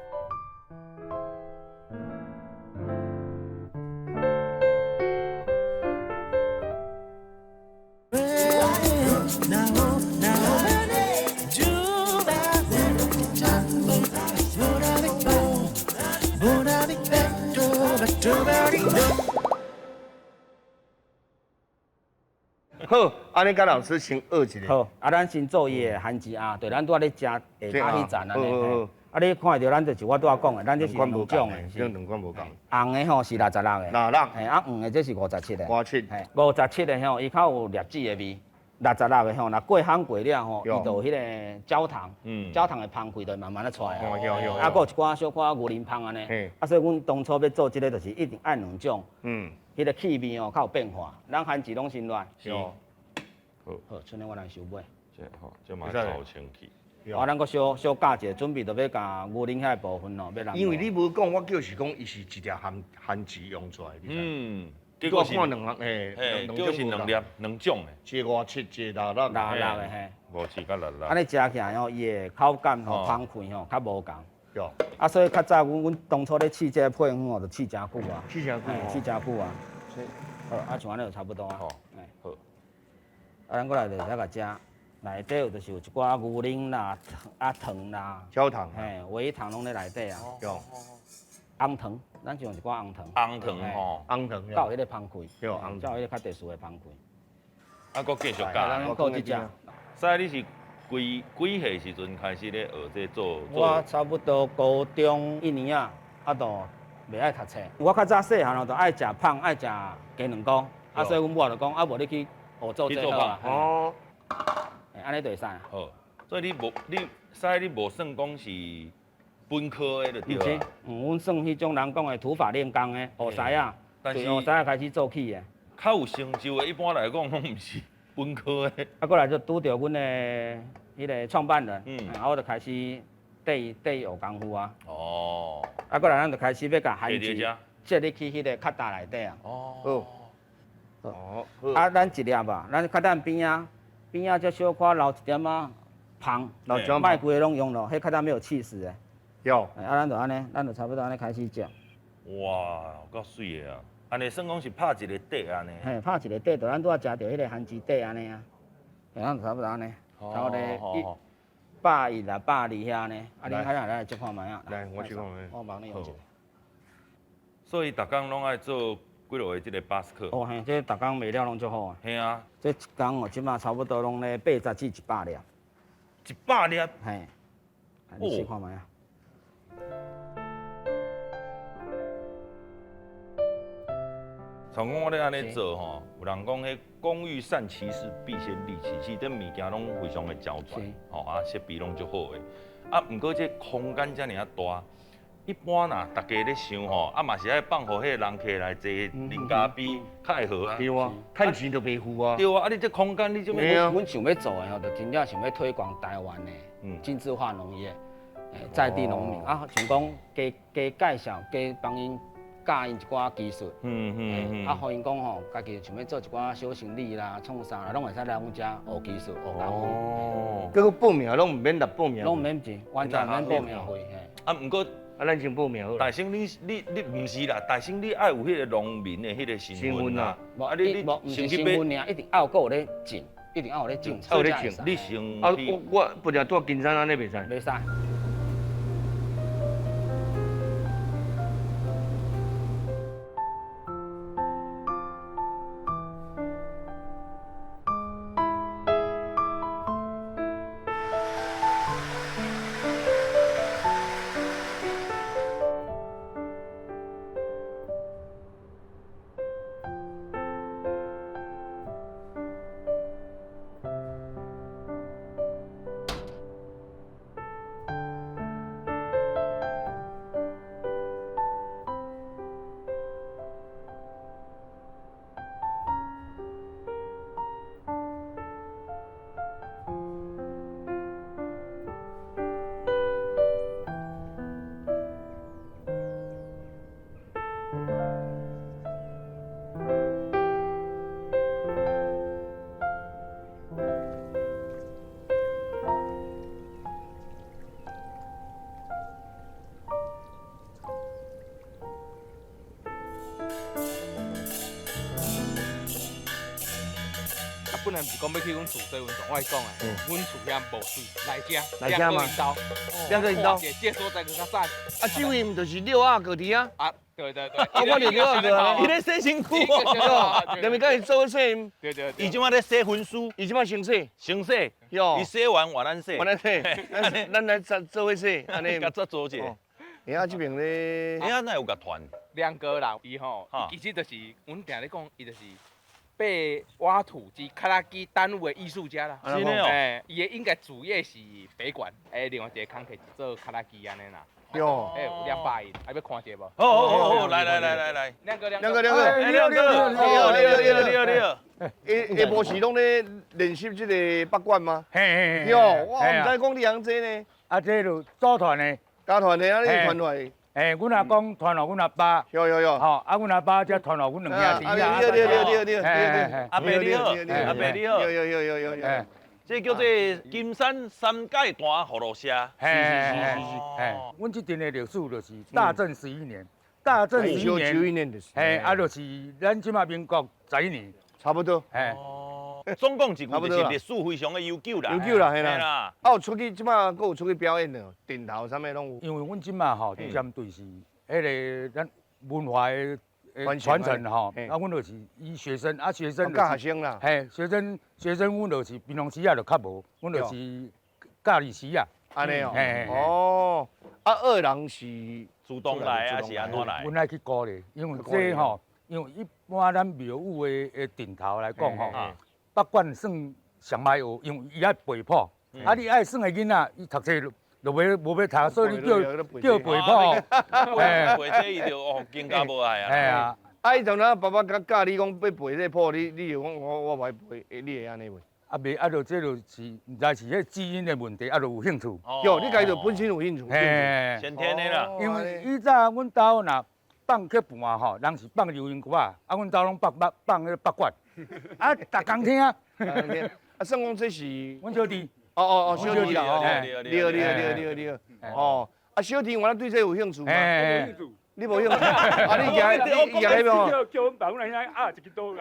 好，按呢，佮老師先學一下。好，啊，咱先做伊的番薯仔，對，咱拄仔咧食下跤彼層按呢。啊，你看著咱就是我拄仔講的，咱這是兩種的，兩款無仝。紅的吼是66個，66，嘿，啊黃的這是57個。57，嘿，57個吼，伊較有粒子的味。66個吼，若過烘過了吼，伊就有彼個焦糖，焦糖的芳氣就會慢慢仔出來。啊，閣有一寡小可牛奶芳按呢。啊，所以阮當初欲做這个，就是一定愛兩種。彼个氣味吼較有變化。咱番薯攏先落。是。好，好，剩的我來收尾。這吼，這嘛炒清氣。啊，咱閣小小教一下，準備著欲共牛奶遐个部分吼，欲來。因為你無講，我就是講伊是一條番番薯用出來的。結果是看兩項，嘿，結果是兩粒兩種的，一個57，一個66，66的嘿， 57佮66。按呢食起來吼，伊的口感吼、芳氣吼較無仝。對。啊，所以較早阮當初咧試這个配方吼，就試誠久啊。試誠久。試誠久啊。好，啊像按呢就差不多啊。好。好。啊，咱過來就會使共食，內底有就是有一寡牛奶啦、啊糖啦。焦糖。嘿，微糖攏咧內底啊。有。紅糖，咱就用一寡紅糖。紅糖吼，紅糖。較有彼个芳氣。對，紅糖。較有彼个較特殊的芳氣。啊，閣繼續教。咱攏靠這隻。所以你是幾幾歲時陣開始咧學這做？我差不多高中一年啊，啊，就袂愛讀冊。我較早細漢哦，就愛食芳，愛食雞卵糕。啊，所以阮某就講，啊，無你去學做這好啊。哦。按呢就會使。好，所以你無你，所以你無算講是本科的就對啊。阮算彼種人講的土法煉鋼的，學師仔，從學師仔開始做起的。較有成就的，一般來講攏毋是本科的。啊，過來就拄著阮的彼个創辦人，啊，我就開始綴伊綴伊學功夫啊。哦。啊，過來咱就開始欲共番薯接入去彼个較大內底啊。哦。好。哦。啊，咱一粒吧，咱較等邊仔，邊仔才小可留一點仔芳，莫規个攏用落，彼較早沒有起司的。有。啊，咱就按呢，咱就差不多按呢開始食。哇，有夠媠的啊！按呢算講是拍一個底按呢。嘿，拍一個底，就咱拄仔食著彼个番薯底按呢啊。嘿，咱就差不多按呢，差不多110啦，120遐按呢。啊，恁較來來接看覓啊？來，我試看覓。我幫你用一下。所以逐工攏愛做幾落個這个巴斯克。哦嘿，這逐工賣了攏足好啊。嘿啊。這一工哦，這馬差不多攏咧80至100粒。 100粒？嘿。你試看覓啊？像講我咧按呢做吼，有人講彼工欲善其事，必先利其器，這物件攏非常的周全，吼啊設備攏足好的。啊，毋過這空間遮爾仔大，一般若大家咧想吼，啊嘛是愛放予彼个人客來坐啉咖啡，較會好啊。對啊，趁錢就袂付啊。對啊，啊你這空間你這麼，阮想欲做的吼，就真正想欲推廣台灣的精緻化農業，在地農民啊，想講加加介紹，加幫𪜶。教𪜶一寡技術，啊，予𪜶講吼，家己想欲做一寡小生意啦、創啥啦，攏會使來阮遮學技術、學功夫。哦，結果報名攏毋免納報名，攏毋免錢，完全毋免報名費。啊，毋過，啊，咱先報名好。大生你毋是啦，大生你愛有彼個農民的彼個身份啊。無，啊你無，毋是身份爾，一定愛有閣有咧種，一定愛有咧種。愛有咧種，你先。啊，我不定住金山按呢袂使。袂使。本来毋是讲欲去阮厝洗温泉，我讲的，阮厝遐无水，来遮，来遮嘛，两个𪜶兜，这所在阁较赞。啊，这位毋就是六阿哥伫啊？啊，对对对。啊，我就六阿哥啊，伊咧洗身躯哦，连咪佮伊做洗。对对。伊这摆咧洗身躯，伊这摆先洗，先洗。伊洗完换咱洗。换咱洗，咱来做做伙洗，按呢。共做做者。哎啊，这边咧，哎啊，哪有共传？亮哥啦，伊吼，其实就是，阮定咧讲，伊就是。被挖土机、卡拉机耽误的艺术家啦，是的哦。欸，伊的应该主业是北管，欸，另外一个工课是做卡拉机按呢啦。哟，欸，有200亿，还欲看一下无？好好好，来来来来来，亮哥亮哥亮哥，亮哥，你好你好你好你好。下晡时拢咧练习这个北管吗？嘿嘿嘿。哟，我毋知讲你晓这呢。啊，这就组团的，加团的啊，你团来。欸，阮阿公传予阮阿爸，有有有，吼，啊，阮阿爸才传予阮两兄弟啊。对对对对对对，阿伯你好，阿伯你好，有有有有有有，这叫做金山三界坛葫芦社。是是是是是。阮这阵的历史就是大正11年，大正11年，就是，嘿，啊，就是咱这马民国11年，差不多。嘿。总共一句就是历史非常的悠久啦，悠久啦，嘿啦。啊，有出去，这马阁有出去表演的，顶头啥物拢有。因为阮这马吼，针对是彼个咱文化的传承吼，啊，阮就是以学生，啊，学生教学生啦，嘿，学生学生，阮就是平常时啊就较无，阮就是教历史啊。按呢哦。哦，啊，学人是主动来还是按怎来？阮爱去鼓励，因为这吼，因为一般咱庙宇的顶头来讲吼。北管算上歹学，因为伊爱背谱，啊，你爱算的囡仔，伊读册就无无欲读，所以你叫叫背谱，背这伊就哦更加无爱啊。嘿啊，啊，伊阵啊，爸爸佮教你讲欲背这谱，你就讲我无爱背，你会按呢袂？啊袂，啊就这就是毋知是彼基因的问题，啊就有兴趣。哟，你家己就本身有兴趣，嘿，先天的啦。因为以早阮兜若放曲盘吼，人是放流行曲仔，啊，阮兜拢放放彼个北管。啊，逐工听。啊，算讲这是阮小弟。哦哦哦，小弟啦，哦，对对对对对，哦，啊，小弟原来对这有兴趣吗？你无兴趣？啊，你行，你行彼边哦。叫阮爸，阮来啊，一支刀。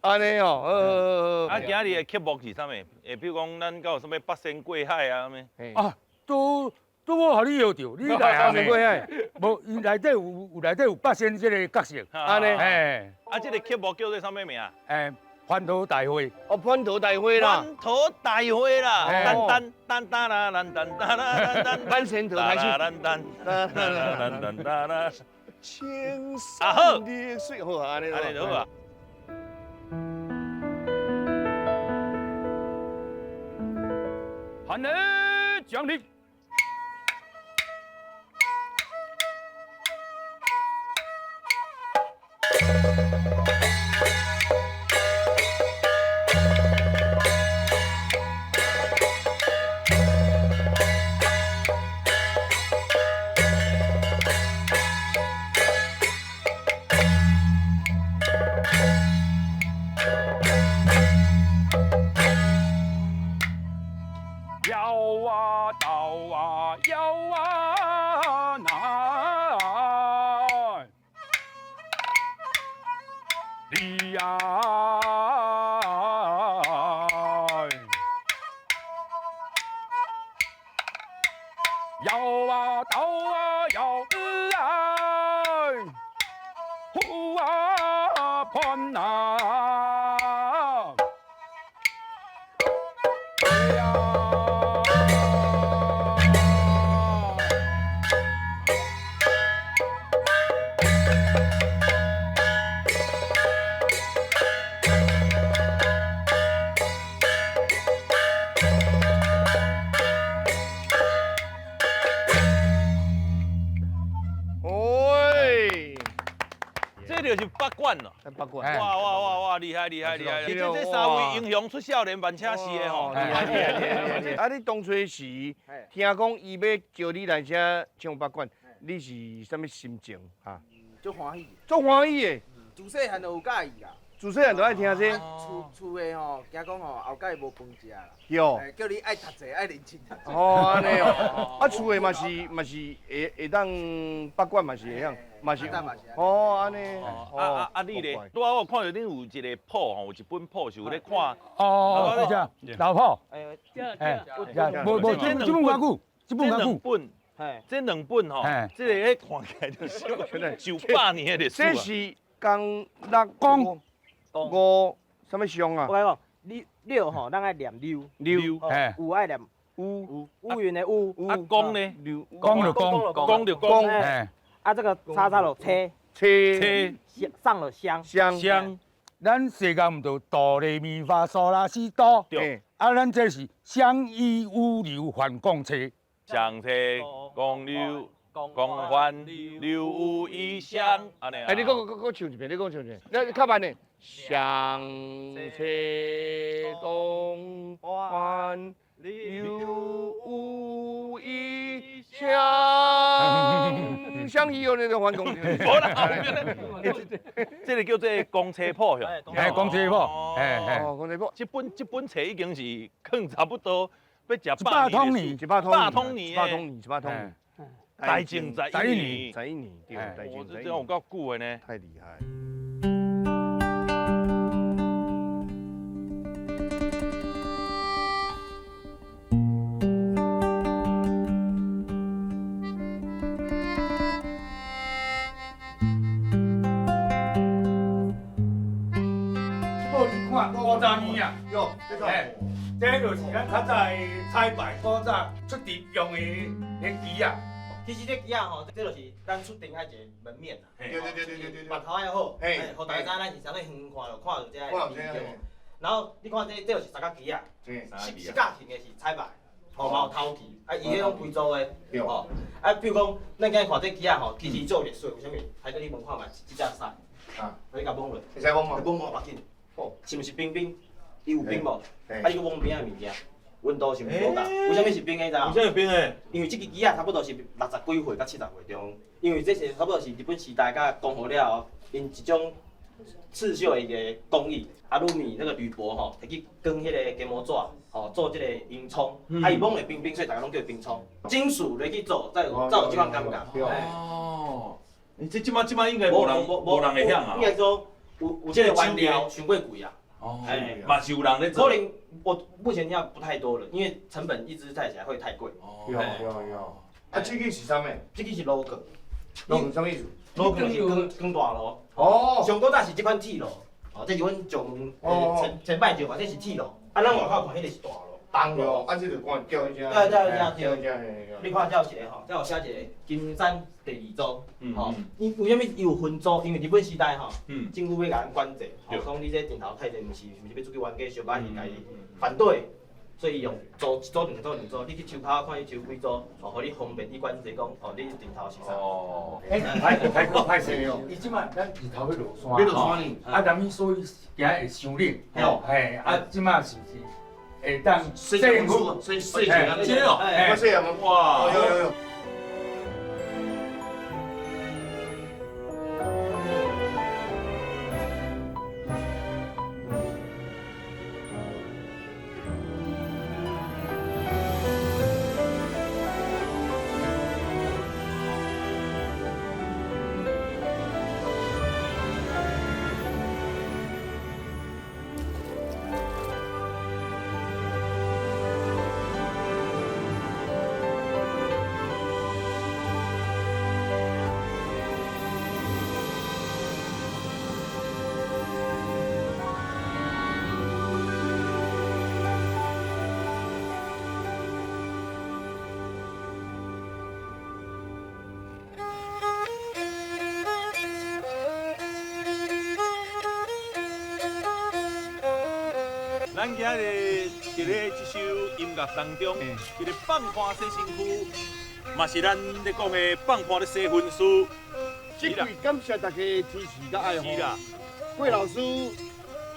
按呢哦，啊，今日的曲目是啥物？会比如讲，咱敢有啥物八仙过海啊？啥物？啊，都。拄好予你摇著，你来八仙过海，无，伊内底有内底有八仙这个角色，按呢，嘿，啊，这个曲目叫做啥物名？欸，蟠桃大会。哦，蟠桃大会啦。蟠桃大会啦，噔噔噔噔啦，噔噔噔啦，噔噔。咱先头开始。噔噔噔噔噔噔啦。青山绿水，好啊，按呢，按呢好啊。汉人将领。摇啊倒啊摇啊那，哩呀，摇啊倒啊摇哎，呼啊盘啊。就是北管咯，哇哇哇哇，厉害厉害厉害！这这三位英雄出少年，万请是的吼。厉害厉害厉害！啊，你当初时听讲伊欲招你来遮唱北管，你是啥物心情哈？足欢喜。足欢喜的。自细汉就有佮意啦。自细汉就爱听这。厝厝的吼，惊讲吼后盖无饭食啦。对。叫你爱读册，爱认真读册。哦，按呢哦。啊，厝的嘛是嘛是会会当八卦嘛是会晓，嘛是。哦，按呢。啊啊啊！你咧？拄仔我看到恁有一个谱吼，有一本谱是有咧看。哦，这老谱。哎，无无，这本偌久？这本偌久？本。这两本吼，这个看起来就是上百年的历史。这是江六公五什么上啊？我讲，你六吼，咱爱念溜溜，有爱念乌乌云的乌。啊，公呢？公就公，公就公。啊，这个叉叉就车车上了香香香。咱世间毋就哆来咪发嗦拉西哆，对。啊，咱这是相依五流反共车。相车公流公还流异乡。哎，你阁阁阁唱一遍，你阁唱一遍，你较慢点。相车东还流异乡，相依哦，那个还公。无啦，这个叫做公车谱哟。哎，公车谱，哎哎，公车谱。这本这本册已经是可差不多。要食百通年，一百通年，一百通年，一百通年，大正11年，11年，对，大正。这有够久的呢，太厉害。这部你看50年啊，哟，这就是咱较早的彩排，古早出阵用的彼机仔。其实这机仔吼，这就是咱出阵爱一个门面啦。对对对对对对。目头爱好，嘿，予大家知咱是啥物远看就看到这个。然后你看这，这就是三角旗仔，四角形的是彩排，吼，嘛有头旗，啊，伊彼拢规组的，吼。啊，比如讲，咱今日看这旗仔吼，其实做历史，为啥物？还阁你闻看觅这只屎，啊，你共摸落，会使摸吗？摸摸，无要紧，是毋是冰冰？伊有冰无？啊，你阁摸边仔的物件，温度是毋是无仝？为啥物是冰的？知影？为啥物冰的？因为这支机仔差不多是60几岁到70岁中，因为这是差不多是日本时代佮光复了后，𪜶一种刺绣的一个工艺。啊，鲁米那个铝箔吼，摕去卷彼个鸡毛纸，吼做这个烟囱，啊，伊摸会冰冰，所以大家拢叫冰葱。金属来去做，才有才有这款感觉。哦，你这这马这马应该无人无人会晓啊。应该说有有这个原料伤过贵啊。哦，嘛是有人咧做。可能我目前要不太多了，因为成本一直在起来会太贵。有有有。啊，这个是啥物？这个是炉具。炉具啥物意思？炉具是钢钢大炉。哦。上古早是这款铁炉，哦，这是阮上前前摆上嘛，这是铁炉。啊，咱外口看彼个是大炉，铜炉。啊，这就看叫一只。对对对对。你看这有一个吼，这有写一个金山第二组，吼，因为啥物伊有分组？因为日本时代吼，政府欲共咱管制，吼，讲你这阵头太济，毋是毋是欲出去冤家相把是共伊反对，所以用组一组、两组、两组，你去抽卡看伊抽几组，吼，予你方便你管制讲，哦，你阵头是啥？哦，哎，歹歹歹势哦。伊这摆咱日头欲落山，欲落山呢。啊，但所以今日会伤冷，吼，嘿，啊，这摆是毋是会当洗洗洗洗哦，我洗啊，哇，有有有。咱今日伫咧这首音乐当中，这个放花洗身躯，嘛是咱咧讲的放花咧洗身躯。这季感谢大家支持佮爱护。郭老师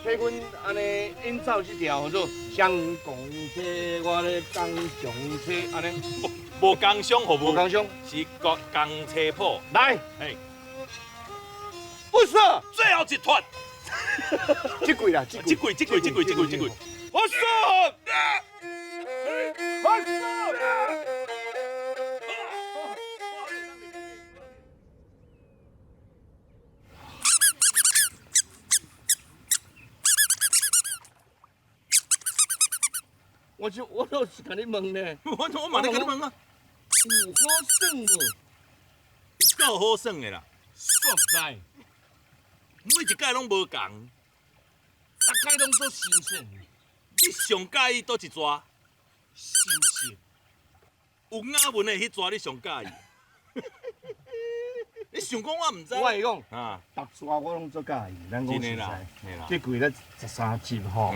替阮按呢演奏这条叫做《双公车》，我咧讲上车按呢。无工商服务，无工商，是国工车铺。来，嘿，不是，最后一脱，这季啦，这季，这季，这季，这季，这季，我说，我说。我就我就是共你问呢，我嘛咧共你问啊，有好耍无？有够好耍的啦，说实在，每一届拢无仝，逐届拢做新鲜。你上佮意佗一逝？新鲜。有咬文的彼逝你上佮意？你想讲我毋知？我会讲啊，逐逝我拢足佮意，咱讲实在，这季咧13集吼。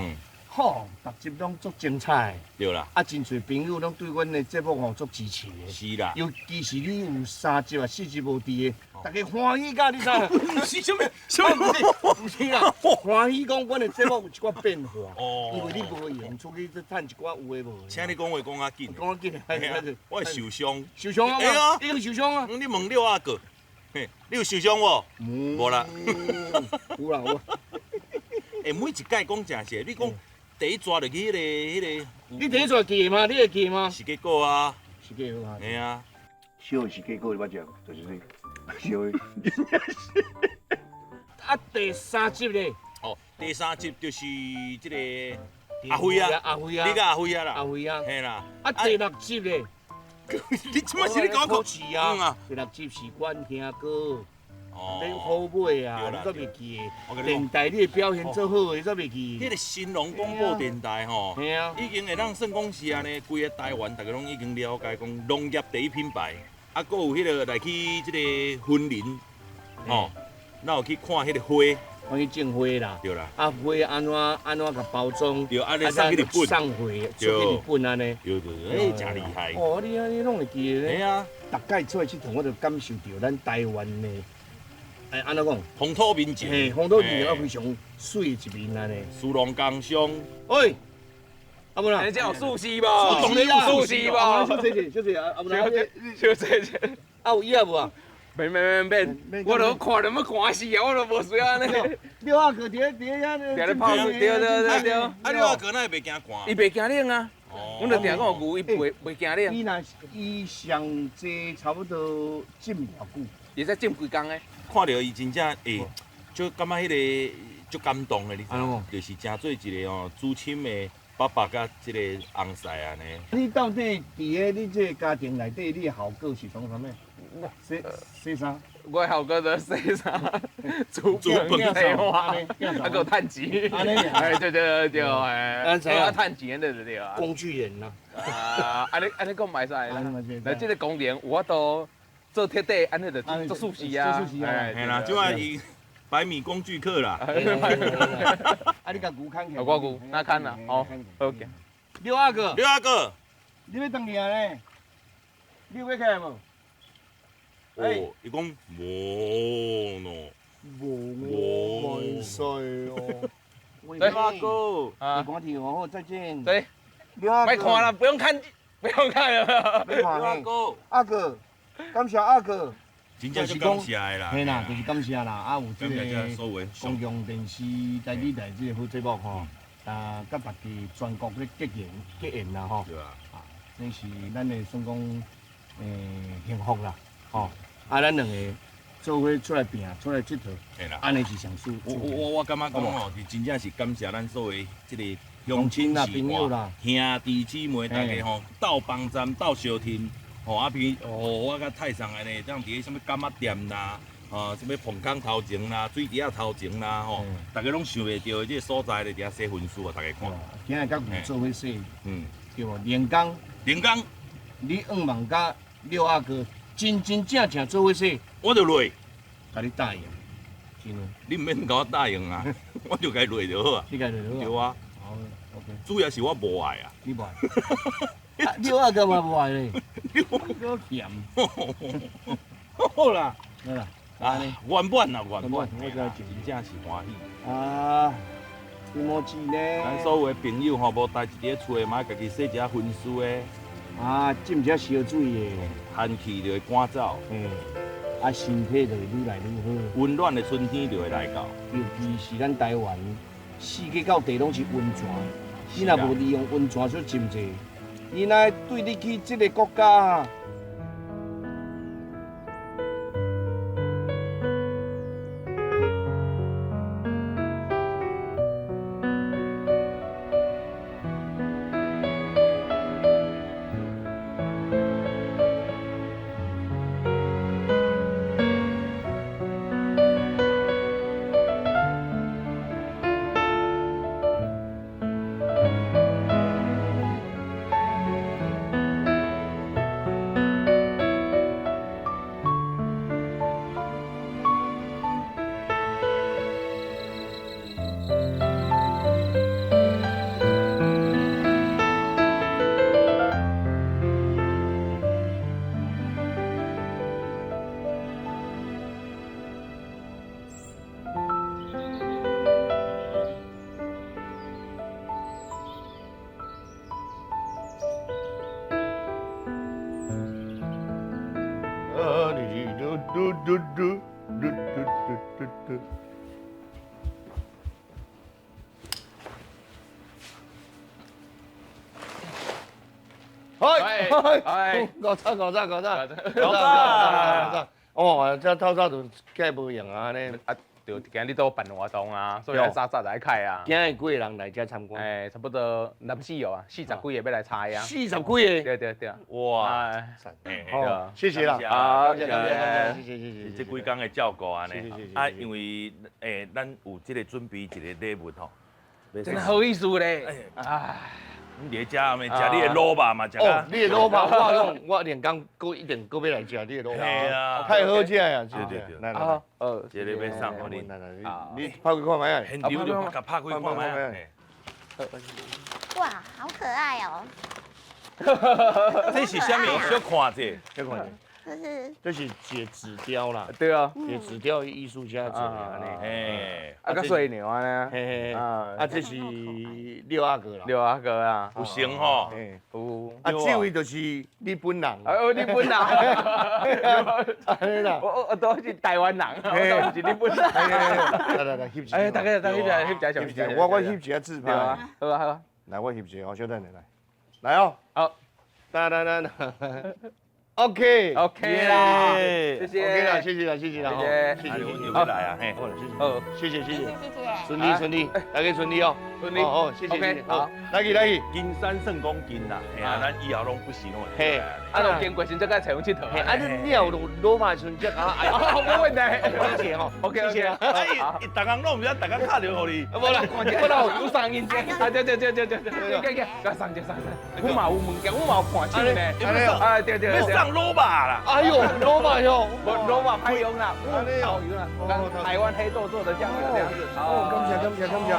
吼，逐集拢足精彩。对啦。啊，真侪朋友拢对阮的节目吼足支持的。是啦。尤其是你有3集啊、4集无伫的，大家欢喜甲你知？毋是啥物，啥物？毋是啦，欢喜讲阮的节目有一寡变化。哦。因为你无闲出去趁一寡有的无的。请你讲话讲较紧。讲较紧。我会受伤。受伤啊？已经受伤啊？你问廖阿哥，嘿，你有受伤无？无啦。有啦有。欸，每一届讲诚实，你讲。第一逝就去彼个。你第一逝记吗？你会记吗？是结果啊。是结果啊。嘿啊。烧是结果，你捌食，就是烧的。啊，第三集咧？哦，第三集就是这个阿辉啊，阿辉啊，你佮阿辉啊啦，阿辉啊，嘿啦。啊，第六集咧？你这摆是咧讲考试啊？第六集是阮兄哥。你好尾啊，你阁袂记得？电台你的表现做好，你阁袂记？彼个新农广播电台吼，已经会当算讲是按呢，规个台湾大家拢已经了解讲农业第一品牌，啊，阁有彼个来去这个云林，吼，咱有去看彼个花，我去种花啦，对啦，啊花按怎按怎共包装，对，按呢送去日本，送货，送去日本按呢，对对对，欸，真厉害。哦，你按呢拢会记得。嘿啊，逐届出来𨑨迌，我就感受著咱台湾的。哎，按怎讲？风土民情，嘿，风土民情啊，非常媠的一面按呢。士农工商，喂，阿文啊，你这有素食无？素食无？小姐姐，小姐阿文啊，小姐姐，啊有椅仔无啊？免免免免，我都看著欲寒死啊，我都无需要按呢。廖阿哥伫咧伫咧遐，伫咧泡水，对对对对。啊，廖阿哥哪会袂惊寒？伊袂惊冷啊。阮就定讲牛，伊袂惊冷。伊若伊上济差不多浸偌久？会使浸几工的？看著伊真正会，就感觉彼个足感动的，你知无？就是成做一个吼主亲的爸爸佮这个翁婿按呢。你到底伫咧你这个家庭内底，你的效果是创啥物？洗洗衫？我的效果就是洗衫、煮饭、洗碗，啊，阁有趁钱。哎，对对对，哎，啊，趁钱对对对啊。工具人啦。啊，按呢按呢讲嘛会使啦。来，这个功能有法度。做铁底，按呢就做寿司啊，做寿司啊，嘿啦，这摆伊百米工具课啦。啊，你共牛牵起来。我牛，哪牵啦？好，OK。刘阿哥，刘阿哥，你欲转去啊咧？你有欲起来无？哦，伊讲无喏，无我袂使哦。刘阿哥，你赶紧哦，再见。对，刘阿哥，别看了，不用看，不用看了。刘阿哥，阿哥。感谢阿哥，真正是感谢的啦，嘿啦，就是感谢啦。啊，有这个公共电视台语台这个好节目吼，啊，佮大家全国咧结缘结缘啦吼。对啊。啊，这是咱的算讲幸福啦，吼。啊，咱两个做伙出来拼，出来𨑨迌，按呢是上舒服。我感觉讲吼，是真正是感谢咱所有这个乡亲朋友啦、兄弟姊妹大家吼，斗帮站、斗相挺。吼啊，比如我佮泰上按呢，这样伫咧啥物柑仔店啦，啊，啥物膨空头前啦、水池仔头前啦，吼，大家拢想袂著的这个所在咧，伫遐洗薰须啊，大家看。今日佮牛做伙洗，对无？连工，连工，你愿望佮廖阿哥真真正正做伙洗，我就落，共你答应，真的。你毋免共我答应啊，我就共落就好啊。你共落就好。对啊。好，OK。主要是我无爱啊。你无爱。廖阿哥嘛无爱咧，你咸。好啦，好啦，啊，圆满啦，圆满，我真正是欢喜。啊，気持ち呢？咱所有的朋友吼，无代志伫咧厝的，嘛爱家己洗一下薰须的，啊，浸一下烧水的，寒气就会赶走。嗯，啊，身体就会愈来愈好。温暖的春天就会来到。尤其是咱台湾，四季到地拢是温泉，你若无利用温泉去浸者，你若对你去这个国家。嘟嘟嘟嘟嘟嘟嘟。嗨嗨，搞早搞早搞早搞早，哦，这透早就计无用啊，按呢。啊，对，今日都办活动啊，所以早早来开啊。今日几个人来遮参观？哎，差不多南四哦啊，40几个欲来参啊。40几个？对对对。哇，好，谢谢啦。啊，谢谢谢谢。这几工的照顾按呢，啊，因为咱有这个准备一个礼物吼。真好意思咧。哎。你伫食咩？食你的卤肉嘛，食哦，你的卤肉，我讲我连工阁一定阁欲来食你的卤肉，太好食啊！对对对，来来，来，这个欲送予你，来来，你拍开看觅啊？现场就共拍开看觅啊！哇，好可爱哦！这是啥物？小看者，小看者。这是这是纸雕啦，对啊，这纸雕艺术家做的按呢，嘿，啊，较细娘按呢，嘿嘿，啊，这是六阿哥啦，六阿哥啊，有成吼，有，啊，这位就是你本人，哦，你本人，按呢啦，我都是台湾人，我都是你本人，来来来，翕一下，哎，大家大家翕一下，翕一下，翕一下，我翕一下自拍，好啊好啊，来我翕一下，小等下来，来哦，好，哒哒哒哒。OK OK 啦，谢谢，OK 啦，谢谢啦，谢谢啦，谢谢，谢谢，好来啊，嘿，好，谢谢，谢谢，谢谢，顺利顺利，大家顺利哦，顺利，哦，谢谢，谢谢，好，来去来去，金山算讲近啦，嘿啊，咱以后拢不时拢会，嘿，啊，若经过时才该找阮𨑨迌，啊，你有卤肉时阵才啊，没问题，谢谢吼，OK 谢谢，哎，逐工拢毋知，逐工敲电话予你，无啦，我啦有送因者，啊，对对对对对对，对对，送者送者，我嘛有物件，我嘛有看手呢，啊，对对对。送卤肉啦！哎呦，卤肉哟，卤肉歹用啦，豆油啦，台湾黑豆做的酱油这样子。哦，感谢感谢感谢。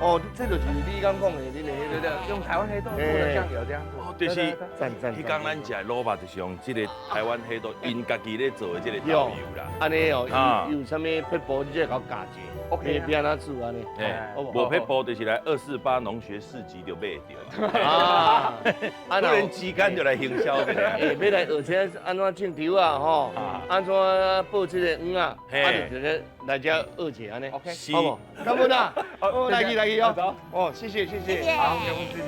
哦，这就是你刚讲的，你的对对，用台湾黑豆做的酱油这样子。哦，就是。赞赞。彼工咱食的卤肉就是用这个台湾黑豆，𪜶家己咧做的这个豆油啦。按呢哦，有啥物撇步，你才会教者。 OK，别按怎煮按呢？哎，无撇步就是来248农学市集就买著。啊，不然时间就来行销的。哎，欲来学这按怎种稻啊，吼，按怎报这个鱼啊，啊，就直接来遮学一下按呢。 OK，好无？感恩啊，来去来去哦。哦，谢谢谢谢，好，谢谢。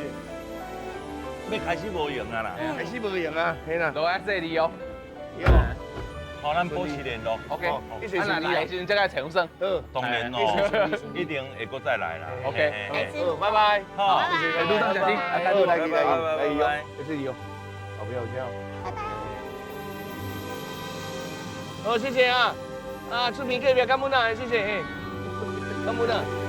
欲开始无闲啊啦，开始无闲啊，嘿啦。落来这里哦。好，咱保持联络。 OK，啊，那来的时阵再来找阮。当然哦，一定会阁再来啦。 OK，好，拜拜。好，谢谢，路上小心。好，来去来去来去哦，谢谢哦，后壁有请。拜拜。好，谢谢啊，啊，出面隔壁感恩啊，谢谢，感恩啊。